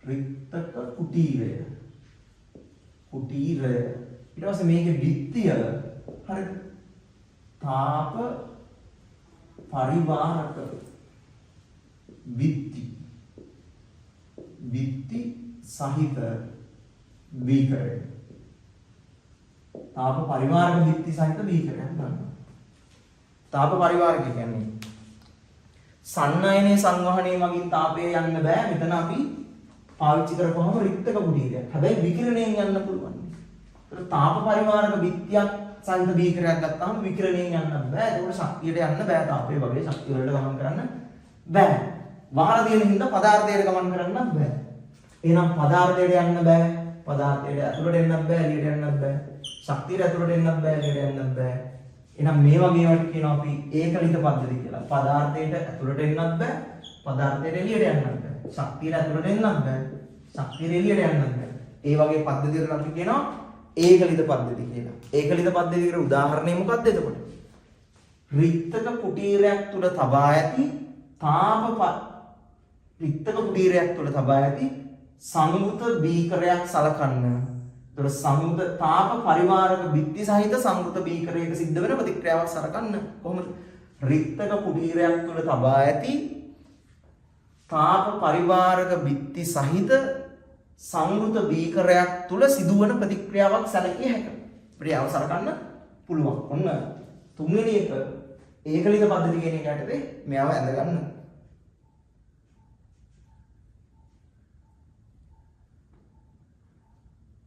රික්තක කුටීරය. කුටීරය. ඊට පස්සේ මේකේ බිත්තිය හරිද? තාප පරිවාරක බිත්ති බිත්ති සහිත බීකරය. තාප පරිවාරක බිත්ති සහිත බීකරයක් ගන්නවා. තාප පරිවාරක කියන්නේ සන්නයනයේ සංවහනයේ මගින් තාපය යන්න බෑ. මෙතන අපි පාවිච්චි කරපුවම රික්තක කුටීරයක්. හැබැයි විකිරණයෙන් යන්න පුළුවන්. ඒතර තාප පරිවාරක බිත්තියක් සහිත බීකරයක් ගත්තාම විකිරණයෙන් යන්න බෑ. ඒකට ශක්තියට යන්න බෑ. තාපය වගේ ශක්තිය වලට ගමන් කරන්න බෑ. වහලා තියෙන හින්දා පදාර්ථයට ගමන් කරන්නත් බෑ. එහෙනම් පදාර්ථයට යන්න බෑ. පදාර්ථයට ඇතුළට එන්නත් බෑ, එළියට යන්නත් බෑ. ශක්තියට ඇතුළට එන්නත් බෑ, එළියට යන්නත් බෑ. එහෙනම් මේ වගේ ඒවාට කියනවා අපි ඒකලිත පද්ධති කියලා. පදාර්ථයට ඇතුළට එන්නත් බෑ, පදාර්ථයට එළියට යන්නත් බෑ. ශක්තියට ඇතුළට එන්නත් බෑ, ශක්තියට එළියට යන්නත් බෑ. ඒ වගේ පද්ධති වලට අපි කියනවා ඒකලිත පද්ධති කියලා. ඒකලිත පද්ධතියකට උදාහරණය මොකක්ද එතකොට? රික්තක කුටීරයක් තුල තබා ඇති තාප රික්තක කුටීරයක් තුල තබා ඇති සංවෘත බීකරයක් සලකන්න. ඒතර සංවෘත තාප පරිවාරක බිත්ති සහිත සංවෘත බීකරයක සිද්ධ වෙන ප්‍රතික්‍රියාවක් සලකන්න. කොහොමද? රික්තක කුටීරයක් තුල තබා ඇති තාප පරිවාරක බිත්ති සහිත සංවෘත බීකරයක් තුල සිදුවන ප්‍රතික්‍රියාවක් සැලකිය හැක. ක්‍රියාව සලකන්න පුළුවන්. ඔන්න තුන්වෙනි එක ඒකලිත පද්ධති කියන එක යටතේ මෙයාව ඇඳ ගන්න.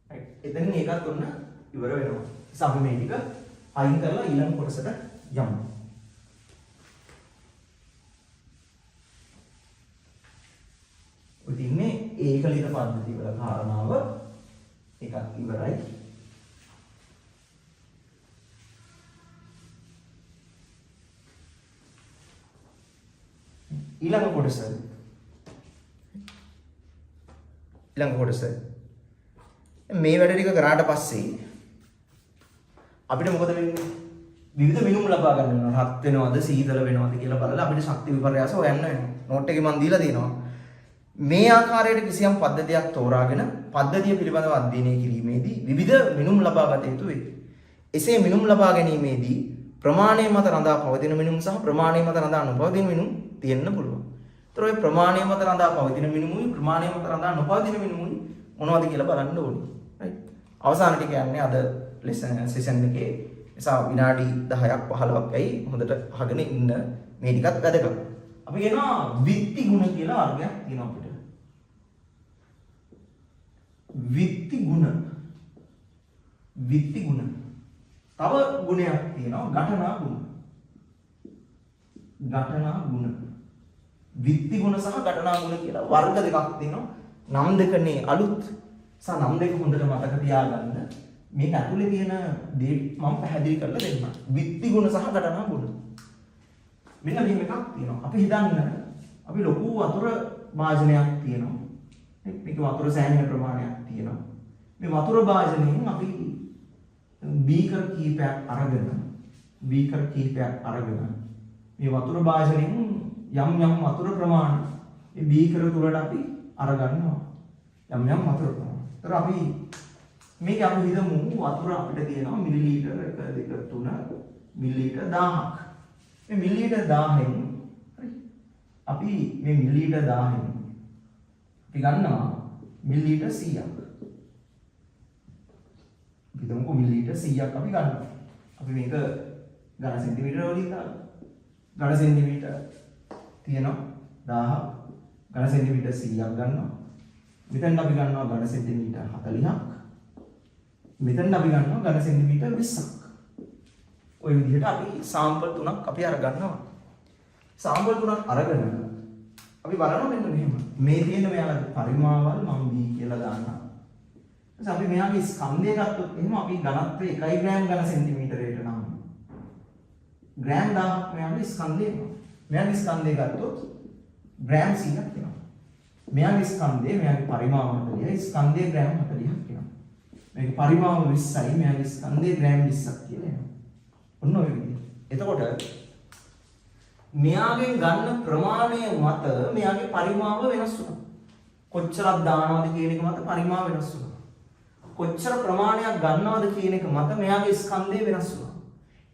රයිට්. එතනින් ඒකත් ඔන්න ඉවර වෙනවා. ඉතින් අපි මේ ටික අයින් කරලා ඊළඟ කොටසට යමු. ඔය තින්නේ ඒකලිත පද්ධති වල කාරණාව එකක් ඉවරයි. ඊළඟ කොටස ඊළඟ කොටස මේ වැඩ ටික කරාට පස්සේ අපිට මොකද වෙන්නේ? විවිධ මිනුම් ලබා ගන්න වෙනවා. රත් වෙනවද සීතල වෙනවද කියලා බලලා අපිට ශක්ති විපර්යාස හොයන්න වෙනවා. නෝට් එකේ මම දීලා තියෙනවා. මේ ආකාරයට කිසියම් පද්ධතියක් තෝරාගෙන පද්ධතිය පිළිබඳව අධ්‍යයනය කිරීමේදී විවිධ මිනුම් ලබා ගත යුතු වේ. එසේ මිනුම් ලබා ගැනීමේදී ප්‍රමාණය මත රඳා පවතින මිනුම් සහ ප්‍රමාණය මත රඳා නොපවතින මිනුම් තියෙන්න පුළුවන්. ඒතර ඔය ප්‍රමාණය මත රඳා පවතින මිනුමුයි ප්‍රමාණය මත රඳා නොපවතින මිනුමුයි මොනවද කියලා බලන්න ඕනේ. රයිට්. අවසාන ටික යන්නේ අද ලෙසන් සෙෂන් එකේ. නිසා විනාඩි 10ක් 15ක් ඇයි හොඳට අහගෙන ඉන්න මේ ටිකත් වැදගත්. අපි කියනවා විත්ති ගුණ කියලා වර්ගයක් තියෙනවා අපිට. විත්ති ගුණ. විත්ති ගුණ. තව ගුණයක් තියෙනවා ඝටනා ගුණ. ඝටනා ගුණ. විත්ති ගුණ සහ ඝටනා ගුණ කියලා වර්ග දෙකක් තියෙනවා. නම් දෙකනේ අලුත්. සහ නම් දෙක හොඳට මතක තියාගන්න. මේක ඇතුලේ තියෙන දේ මම පැහැදිලි කරලා දෙන්නම්. විත්ති ගුණ සහ ඝටනා ගුණ. මෙන්න මෙහෙම එකක් තියෙනවා. අපි හිතන්න අපි ලොකු වතුර භාජනයක් තියෙනවා. මේක වතුර සෑහෙන ප්‍රමාණයක් තියෙනවා. මේ වතුර භාජනයෙන් අපි බීකර් කීපයක් අරගෙන, බීකර් කීපයක් අරගෙන මේ වතුර භාජනයෙන් යම් යම් වතුර ප්‍රමාණය මේ බීකර තුලට අපි අරගන්නවා. යම් යම් වතුර ප්‍රමාණය. ඒතර අපි මේක අපි හිතමු වතුර අපිට තියෙනවා මිලිලීටර් 1 2 3 මිලිලීටර් 1000ක්. මේ මිලිලීටර් 1000න්, හරි, අපි මේ මිලිලීටර් 1000න් අපි ගන්නවා මිලිලීටර් 100ක්. අපි හිතමුකෝ මිලිලීටර් 100ක් අපි ගන්නවා. අපි මේක ඝන සෙන්ටිමීටර වලින් දාලා, ඝන සෙන්ටිමීටර් තියෙනවා 1000ක්, ඝන සෙන්ටිමීටර් 100ක් ගන්නවා. මෙතෙන් අපි ගන්නවා ඝන සෙන්ටිමීටර් 40ක්. මෙතෙන් අපි ගන්නවා ඝන සෙන්ටිමීටර් 20ක්. ඔය විදිහට අපි සාම්පල් තුනක් අපි අරගන්නවා. සාම්පල් තුනක් අරගෙන අපි බලනවා මෙන්න මෙහෙම. මේ තියෙන මෙයාලගේ පරිමාවල් මම B කියලා දාන්නම්. ඊට අපි මෙයාගේ ස්කන්ධය ගත්තොත් එහෙම, අපි ඝනත්වය 1 ග්‍රෑම් ඝන සෙන්ටිමීටරයට නම් ග්‍රෑම් 1000ක් මෙයාගේ ස්කන්ධය එනවා. මෙයාගේ ස්කන්ධය ගත්තොත් ග්‍රෑම් 100ක් එනවා. මෙයාගේ ස්කන්ධය, මෙයාගේ පරිමාව 40යි, ස්කන්ධය ග්‍රෑම් 40ක් එනවා. මේක පරිමාව 20යි, මෙයාගේ ස්කන්ධය ග්‍රෑම් 20ක් කියලා එනවා. ඔන්න ඔය විදිහට. එතකොට මෙයාගෙන් ගන්න ප්‍රමාණය මත මෙයාගේ පරිමාව වෙනස් වුණා. කොච්චරක් දානවද කියන එක මත පරිමාව වෙනස් වුණා. කොච්චර ප්‍රමාණයක් ගන්නවද කියන එක මත මෙයාගේ ස්කන්ධය වෙනස් වුණා.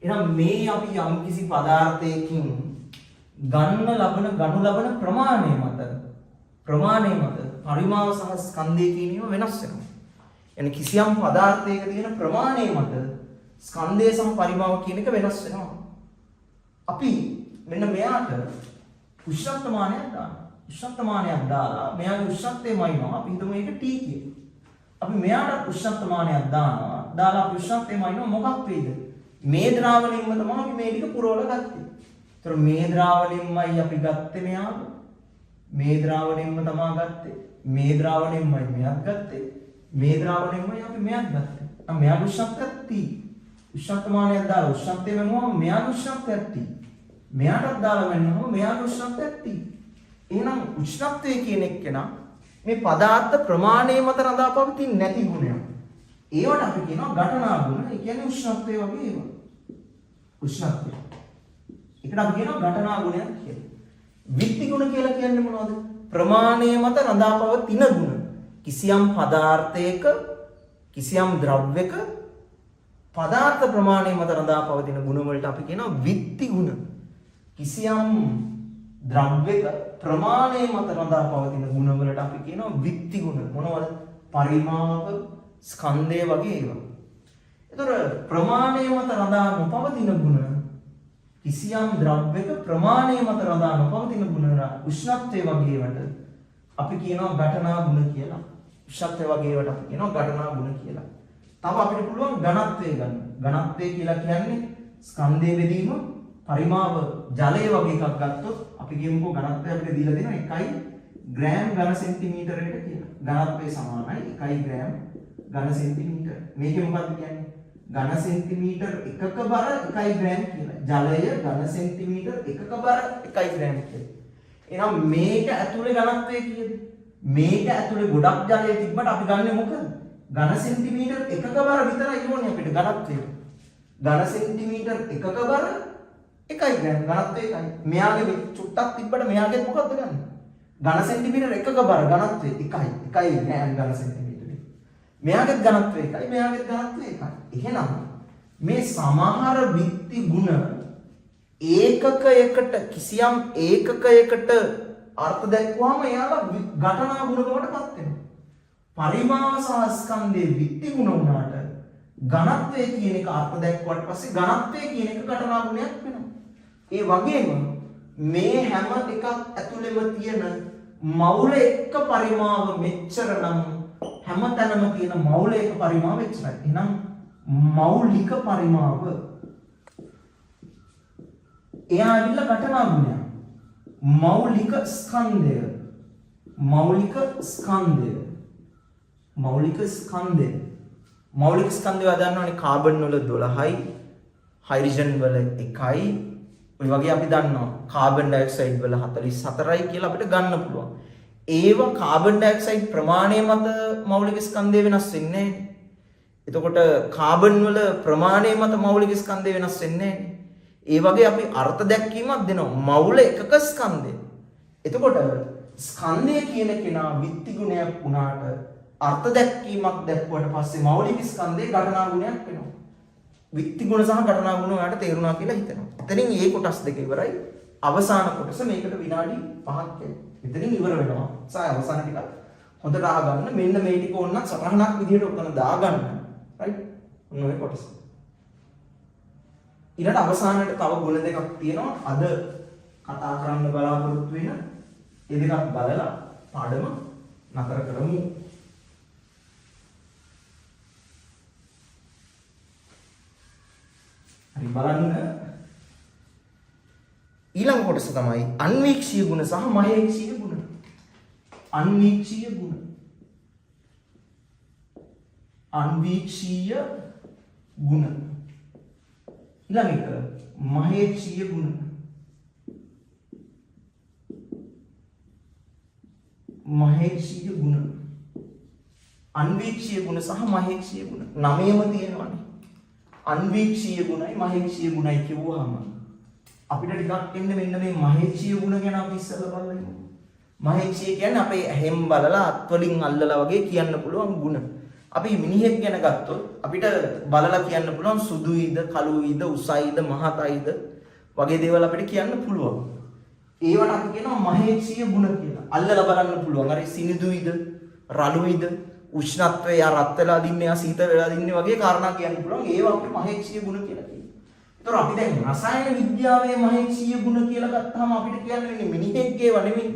එහෙනම් මේ අපි යම්කිසි පදාර්ථයකින් ගන්න ලබන, ගනු ලබන ප්‍රමාණය මත පරිමාව සහ ස්කන්ධය කියන ඒවා වෙනස් වෙනවා. යනි කිසියම් පදාර්ථයක තියෙන ප්‍රමාණය මත ස්කන්ධය සහ පරිමාව කියන එක වෙනස් වෙනවා. අපි මෙන්න මෙයාට උෂ්ණත්වමානයක් දානවා. උෂ්ණත්වමානයක් දාලා මෙයාගේ උෂ්ණත්වය මනිනවා. අපි හිතමු ඒක T කියලා. අපි මෙයාට උෂ්ණත්වමානයක් දානවා. දාලා අපි උෂ්ණත්වය මනිනවා. මොකක් වෙයිද? මේ ද්‍රාවණයෙන්ම තමයි අපි මේ ටික පුරවලා ගත්තේ. ඒතර මේ ද්‍රාවණයෙන්මයි අපි ගත්තේ මෙයාව. මේ ද්‍රාවණයෙන්ම තමා ගත්තේ. මේ ද්‍රාවණයෙන්මයි මෙයාත් ගත්තේ. මේ ද්‍රාවණයෙන්මයි අපි මෙයාත් ගත්තේ. නම් මෙයාගේ උෂ්ණත්වයක් T. උෂ්ණත්වමානයක් දාලා උෂ්ණත්වය මැනුවම මෙයාගේ උෂ්ණත්වයක් T. මෙයාටත් දාලා මැනුවම මෙයාගේ උෂ්ණත්වයක් T. එහෙනම් උෂ්ණත්වය කියන එක්කෙනා මේ පදාර්ථ ප්‍රමාණය මත රඳා පවතින නැති ගුණයක්. ඒවට අපි කියනවා ඝටනා ගුණ. ඒ කියන්නේ උෂ්ණත්වය වගේ ඒවා. උෂ්ණත්වය. ඒකට අපි කියනවා ඝටනා ගුණයක් කියලා. විත්ති ගුණ කියලා කියන්නේ මොනවද? ප්‍රමාණය මත රඳා පවතින ගුණ. කිසියම් පදාර්ථයක, කිසියම් ද්‍රව්‍යක පදාර්ථ ප්‍රමාණය මත රඳා පවතින ගුණ වලට අපි කියනවා විත්ති ගුණ. කිසියම් ද්‍රව්‍යක ප්‍රමාණය මත රඳා පවතින ගුණ වලට අපි කියනවා විත්ති ගුණ. මොනවද? පරිමාව, ස්කන්ධය වගේ ඒවා. ඒතර ප්‍රමාණය මත රඳා නොපවතින ගුණ, කිසියම් ද්‍රව්‍යක ප්‍රමාණය මත රඳා නොපවතින ගුණ, උෂ්ණත්වය වගේ ඒවට අපි කියනවා ඝටනා ගුණ කියලා. උෂ්ණත්වය වගේ ඒවට අපි කියනවා ඝටනා ගුණ කියලා. තව අපිට පුළුවන් ඝනත්වය ගන්න. ඝනත්වය කියලා කියන්නේ ස්කන්ධය බෙදීම පරිමාව. ජලය වගේ එකක් ගත්තොත්, අපි කියමුකෝ ඝනත්වය අපිට දීලා දෙනවා 1 ග්‍රෑම් ඝන සෙන්ටිමීටරයට කියලා. ඝනත්වය සමානයි 1 ග්‍රෑම් ඝන සෙන්ටිමීටර. මේකේ මොකක්ද කියන්නේ? ඝන සෙන්ටිමීටර් එකක බර 1 ග්‍රෑම් කියලා. ජලය ඝන සෙන්ටිමීටර් එකක බර 1 ග්‍රෑම් කියලා. එහෙනම් මේක ඇතුලේ ඝනත්වය කීයද? මේක ඇතුලේ ගොඩක් ජලය තිබ්බට අපි ගන්නෙ මොකද? ඝන සෙන්ටිමීටර් එකක බර විතරයි ඕනේ අපිට ඝනත්වයට. ඝන සෙන්ටිමීටර් එකක බර 1 ග්‍රෑම්, ඝනත්වය 1යි. මෙයාගේ චුට්ටක් තිබ්බට මෙයාගෙත් මොකද්ද ගන්නේ? ඝන සෙන්ටිමීටර් එකක බර ඝනත්වය 1යි. 1 ග්‍රෑම් ඝන සෙන්ටිමීටර්. මෙයාගෙත් ඝනත්වය 1යි, මෙයාගෙත් ඝනත්වය 1යි. එහෙනම් මේ සමහර විත්ති ගුණ ඒකකයකට, කිසියම් ඒකකයකට අර්ථ දැක්වුවාම එයාලා ඝටනා ගුණ බවට පත් වෙනවා. පරිමාව සහ ස්කන්ධයේ විත්ති ගුණ වුණාට ඝනත්වය කියන එක අර්ථ දැක්වුවාට පස්සේ ඝනත්වය කියන එක ඝටනා ගුණයක් වෙනවා. ඒ වගේම මේ හැම එකක් ඇතුළෙම තියෙන මවුල එක්ක පරිමාව මෙච්චර නම් හැම තැනම තියෙන මවුල එක පරිමාව එච්චරයි. එහෙනම් මෞලික පරිමාව එයා ඇවිල්ලා ඝටනා ගුණයක්. මෞලික ස්කන්ධය, මෞලික ස්කන්ධය, මෞලික ස්කන්ධය, මෞලික ස්කන්ධය ඔයා දන්නවනේ, කාබන් වල 12යි, හයිඩ්‍රජන් වල 1යි, ඔය වගේ අපි දන්නවා. කාබන් ඩයොක්සයිඩ් වල 44යි කියලා අපිට ගන්න පුළුවන්. ඒවා කාබන් ඩයොක්සයිඩ් ප්‍රමාණය මත මෞලික ස්කන්ධය වෙනස් වෙන්නේ නැහැ. එතකොට කාබන් වල ප්‍රමාණය මත මෞලික ස්කන්ධය වෙනස් වෙන්නේ නැහැ. ඒ වගේ අපි අර්ථ දැක්වීමක් දෙනවා මෞල එකක ස්කන්ධය. එතකොට ස්කන්ධය කියන කෙනා විත්ති ගුණයක් වුණාට අර්ථ දැක්වීමක් දැක්වුවට පස්සේ මෞලික ස්කන්ධේ ඝටනා ගුණයක් වෙනවා. විත්ති ගුණ සහ ඝටනා ගුණ ඔයාලට තේරුණා කියලා හිතෙනවා. එතනින් මේ කොටස් දෙක ඉවරයි. අවසාන කොටස මේකට විනාඩි 5ක් යයි. එතනින් ඉවර වෙනවා. සහ අවසාන ටික හොඳට අහගන්න. මෙන්න මේ ටික ඕනනම් සටහනක් විදිහට ඔතන දාගන්න. රයිට්? ඔන්න ඔය කොටස. ඊළඟ අවසානයේ තව ගුණ දෙකක් තියෙනවා. අද කතා කරන්න බලාපොරොත්තු වෙන ඒ දෙකක් බලලා පාඩම නතර කරමු. හරි බලන්න. ඊළඟ කොටස තමයි අන්වීක්ෂීය ගුණ සහ මහේක්ෂීය ගුණ. අන්වීක්ෂීය ගුණ. අන්වීක්ෂීය ගුණ. ඊළඟ එක මහේක්ෂීය ගුණ. මහේක්ෂීය ගුණ. අන්වීක්ෂීය ගුණ සහ මහේක්ෂීය ගුණ නමයම තියෙනවානේ. අන්වීක්ෂීය ගුණයි මහේක්ෂීය ගුණයි කිව්වහම අපිට ටිකක් එන්නේ මෙන්න මේ මහේක්ෂීය ගුණ ගැන අපි ඉස්සෙල්ලා බලලා ඉමු. මහේක්ෂීය කියන්නේ අපේ ඇහෙන් බලලා අත්වලින් අල්ලලා වගේ කියන්න පුළුවන් ගුණ. අපි මිනිහෙක් ගැන ගත්තොත් අපිට බලලා කියන්න පුළුවන් සුදුයිද, කළුයිද, උසයිද, මහතයිද වගේ දේවල් අපිට කියන්න පුළුවන්. ඒවට අපි කියනවා මහේක්ෂීය ගුණ කියලා. අල්ලලා බලන්න පුළුවන්. අර සිනිඳුයිද, රළුයිද, උෂ්ණත්වය යා රත් වෙලා දින්නේ, යා සීතල වෙලා දින්නේ වගේ කාරණා කියන්න පුළුවන්. ඒවා අපි මහේක්ෂීය ගුණ කියලා කියනවා. ඒතර අපි දැන් රසායන විද්‍යාවේ මහේක්ෂීය ගුණ කියලා ගත්තාම අපිට කියන්න වෙන්නේ මිනිහෙක්ගේ ඒවා නෙමෙයි.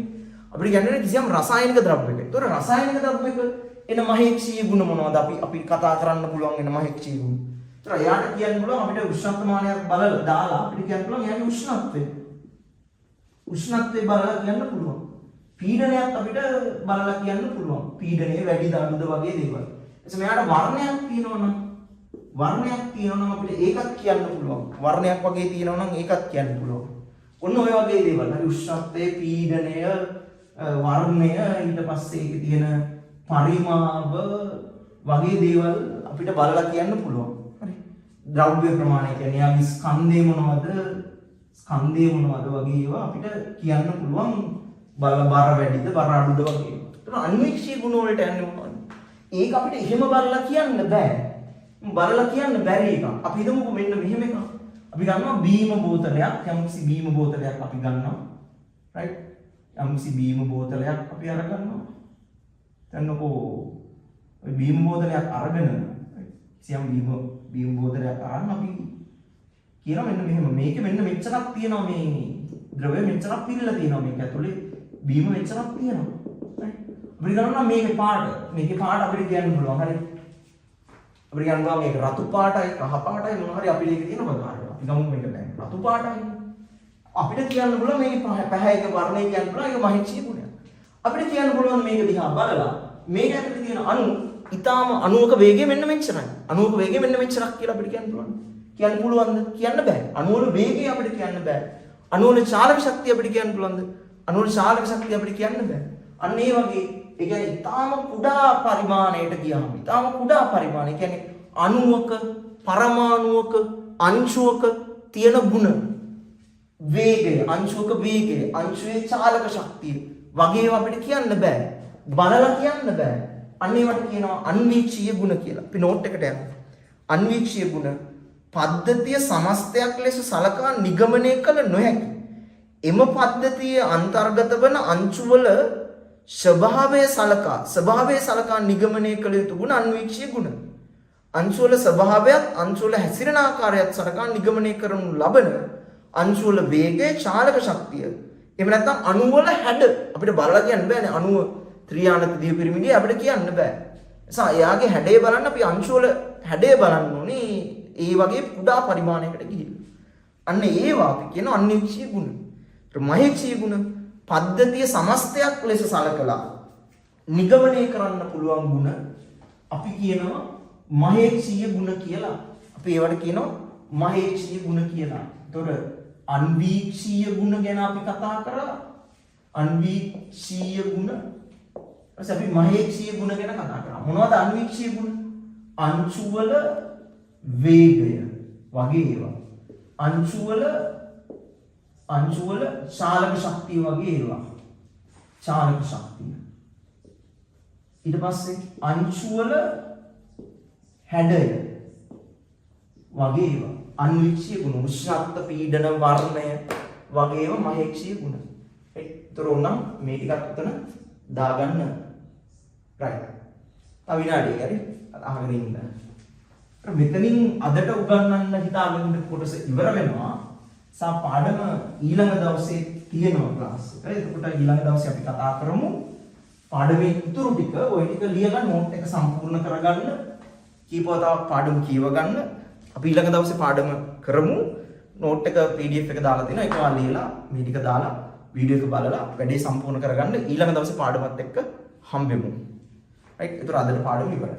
අපිට කියන්න වෙන්නේ කිසියම් රසායනික ද්‍රව්‍යයක. ඒතර රසායනික ද්‍රව්‍යයක එන මහේක්ෂීය ගුණ මොනවද? අපි කතා කරන්න පුළුවන් එන මහේක්ෂීය ගුණ. ඒතර එයාට කියන්න පුළුවන් අපිට උෂ්ණත්වමානයක් බලලා දාලා අපිට කියන්න පුළුවන් එයාගේ උෂ්ණත්වය. උෂ්ණත්වය බලලා කියන්න පුළුවන්. පීඩනයක් අපිට බලලා කියන්න පුළුවන්. පීඩනය වැඩිද අඩුද වගේ දේවල්. එතකොට මෙයාට වර්ණයක් තියෙනවනම් වර්ණයක් තියෙනවනම් අපිට ඒකත් කියන්න පුළුවන්. වර්ණයක් වගේ තියෙනවනම් ඒකත් කියන්න පුළුවන්. ඔන්න ඔය වගේ දේවල්. හරි උෂ්ණත්වය, පීඩනය, වර්ණය, ඊට පස්සේ ඒකේ තියෙන පරිමාව වගේ දේවල් අපිට බලලා කියන්න පුළුවන්. හරි. ද්‍රව්‍ය ප්‍රමාණය කියන්නේ යාගේ ස්කන්ධය මොනවද? ස්කන්ධය මොනවද වගේ ඒවා අපිට කියන්න පුළුවන්. බලලා බර වැඩිද බර අඩුද වගේ. ඒතර අන්වීක්ෂීය ගුණ වලට යන්නේ මොනවද? ඒක අපිට එහෙම බලලා කියන්න බෑ. බලලා කියන්න බැරි එකක්. අපි හිතමුකෝ මෙන්න මෙහෙම එකක්. අපි ගන්නවා බීම බෝතලයක්, යම්කිසි බීම බෝතලයක් අපි ගන්නවා. රයිට්? යම්කිසි බීම බෝතලයක් අපි අරගන්නවා. දැන්නකෝ ඔය බීම බෝතලයක් අරගෙන කිසියම් බීම බෝතලයක් අරන් අපි කියනවා මෙන්න මෙහෙම මේකේ මෙන්න මෙච්චරක් තියෙනවා මේ ද්‍රවය මෙච්චරක් පිරিলা තියෙනවා මේක ඇතුලේ බීම මෙච්චරක් තියෙනවා. රයිට්? අපිට ගන්නවා මේකේ පාට. මේකේ පාට අපිට කියන්න පුළුවන්. හරි. අපිට කියන්න පුළුවන් මේක රතු පාටයි, කහ පාටයි මොන හරි අපිට ඒක තියෙනවා බලන්න. අපි ගමු මේක දැන් රතු පාටයි. අපිට කියන්න පුළුවන් මේකේ පැහැයක වර්ණය කියන්න පුළුවන් ඒක මහේක්ෂීය ගුණයක්. අපිට කියන්න පුළුවන් මේක දිහා බලලා මේක ඇතුලේ තියෙන අණු ඊටාම අණුවක වේගය මෙන්න මෙච්චරයි. අණුවක වේගය මෙන්න මෙච්චරක් කියලා අපිට කියන්න පුළුවන්. කියන්න පුළුවන්ද? කියන්න බෑ. අණුවල වේගය අපිට කියන්න බෑ. අණුවල චාලක ශක්තිය අපිට කියන්න පුළුවන්ද? අණුවල චාලක ශක්තිය අපිට කියන්න බෑ. අන්න ඒ වගේ ඒ කියන්නේ ඊටාම කුඩා පරිමාණයට ගියාම ඊටාම කුඩා පරිමාණය කියන්නේ අණුවක පරමාණුවක අංශුවක තියෙන ගුණ වේගය අංශුවක වේගය අංශුවේ චාලක ශක්තිය වගේ ඒවා අපිට කියන්න බෑ. බලලා කියන්න බෑ. අන්න ඒවට කියනවා අන්වීක්ෂීය ගුණ කියලා. අපි නෝට් එකට යමු. අන්වීක්ෂීය ගුණ පද්ධතිය සමස්තයක් ලෙස සලකා නිගමනය කළ නොහැකි. එම පද්ධතිය අන්තර්ගත වන අංශුවල ස්වභාවය සලකා නිගමනය කළ යුතු ගුණ අන්වීක්ෂීය ගුණ. අංශුවල ස්වභාවයත් අංශුවල හැසිරෙන ආකාරයත් සලකා නිගමනය කරනු ලබන අංශුවල වේගය චාලක ශක්තිය. එහෙම නැත්නම් අණුවල හැඩ අපිට බලලා කියන්න බෑනේ. අණුව ත්‍රියානත දිය පිරමිඩිය අපිට කියන්න බෑ. නිසා එයාගේ හැඩය බලන්න අපි අංශුවල හැඩය බලන්න ඕනේ. ඒ වගේ කුඩා පරිමාණයකට ගිහිල්ලා. අන්න ඒවා අපි කියන අන්වීක්ෂීය ගුණ. මහේක්ෂීය ගුණ පද්ධතිය සමස්තයක් ලෙස සලකලා නිගමනය කරන්න පුළුවන් ගුණ අපි කියනවා මහේක්ෂීය ගුණ කියලා. අපි ඒවට කියනවා මහේක්ෂීය ගුණ කියලා. එතකොට අන්වීක්ෂීය ගුණ ගැන අපි කතා කරා. අන්වීක්ෂීය ගුණ ඊට අපි මහේක්ෂීය ගුණ ගැන කතා කරා. මොනවද අන්වීක්ෂීය ගුණ? අංශු වල වේගය වගේ ඒවා. අංශු වල චාලක ශක්තිය වගේ ඒවා. චාලක ශක්තිය. ඊට පස්සේ අංශු වල හැඩය වගේ ඒවා. අන්වීක්ෂීය ගුණ, උෂ්ණත්ව, පීඩන, වර්ණය වගේ ඒවා මහේක්ෂීය ගුණ. ඒතර ඕනම් මේ ටිකත් උතන දාගන්න. රයිට්. තව විනාඩියක් හරි අහගෙන ඉන්න. මෙතනින් අදට උගන්වන්න හිතාගෙන ඉන්න කොටස ඉවර වෙනවා. සා පාඩම ඊළඟ දවසේ තියෙනවා ක්ලාස් එක. එතකොට ඊළඟ දවසේ අපි කතා කරමු පාඩමේ ඉතුරු ටික. ඔය ටික ලියලා නෝට් එක සම්පූර්ණ කරගන්න. කීප වතාවක් පාඩම කියව ගන්න. අපි ඊළඟ දවසේ පාඩම කරමු. නෝට් එක PDF එක දාලා දෙනවා. ඒක ඔයාලා ලියලා මේ ටික දාලා වීඩියෝ එක බලලා වැඩේ සම්පූර්ණ කරගන්න. ඊළඟ දවසේ පාඩමත් එක්ක හම්බෙමු. රයිට්. ඒතර අදට පාඩම ඉවරයි.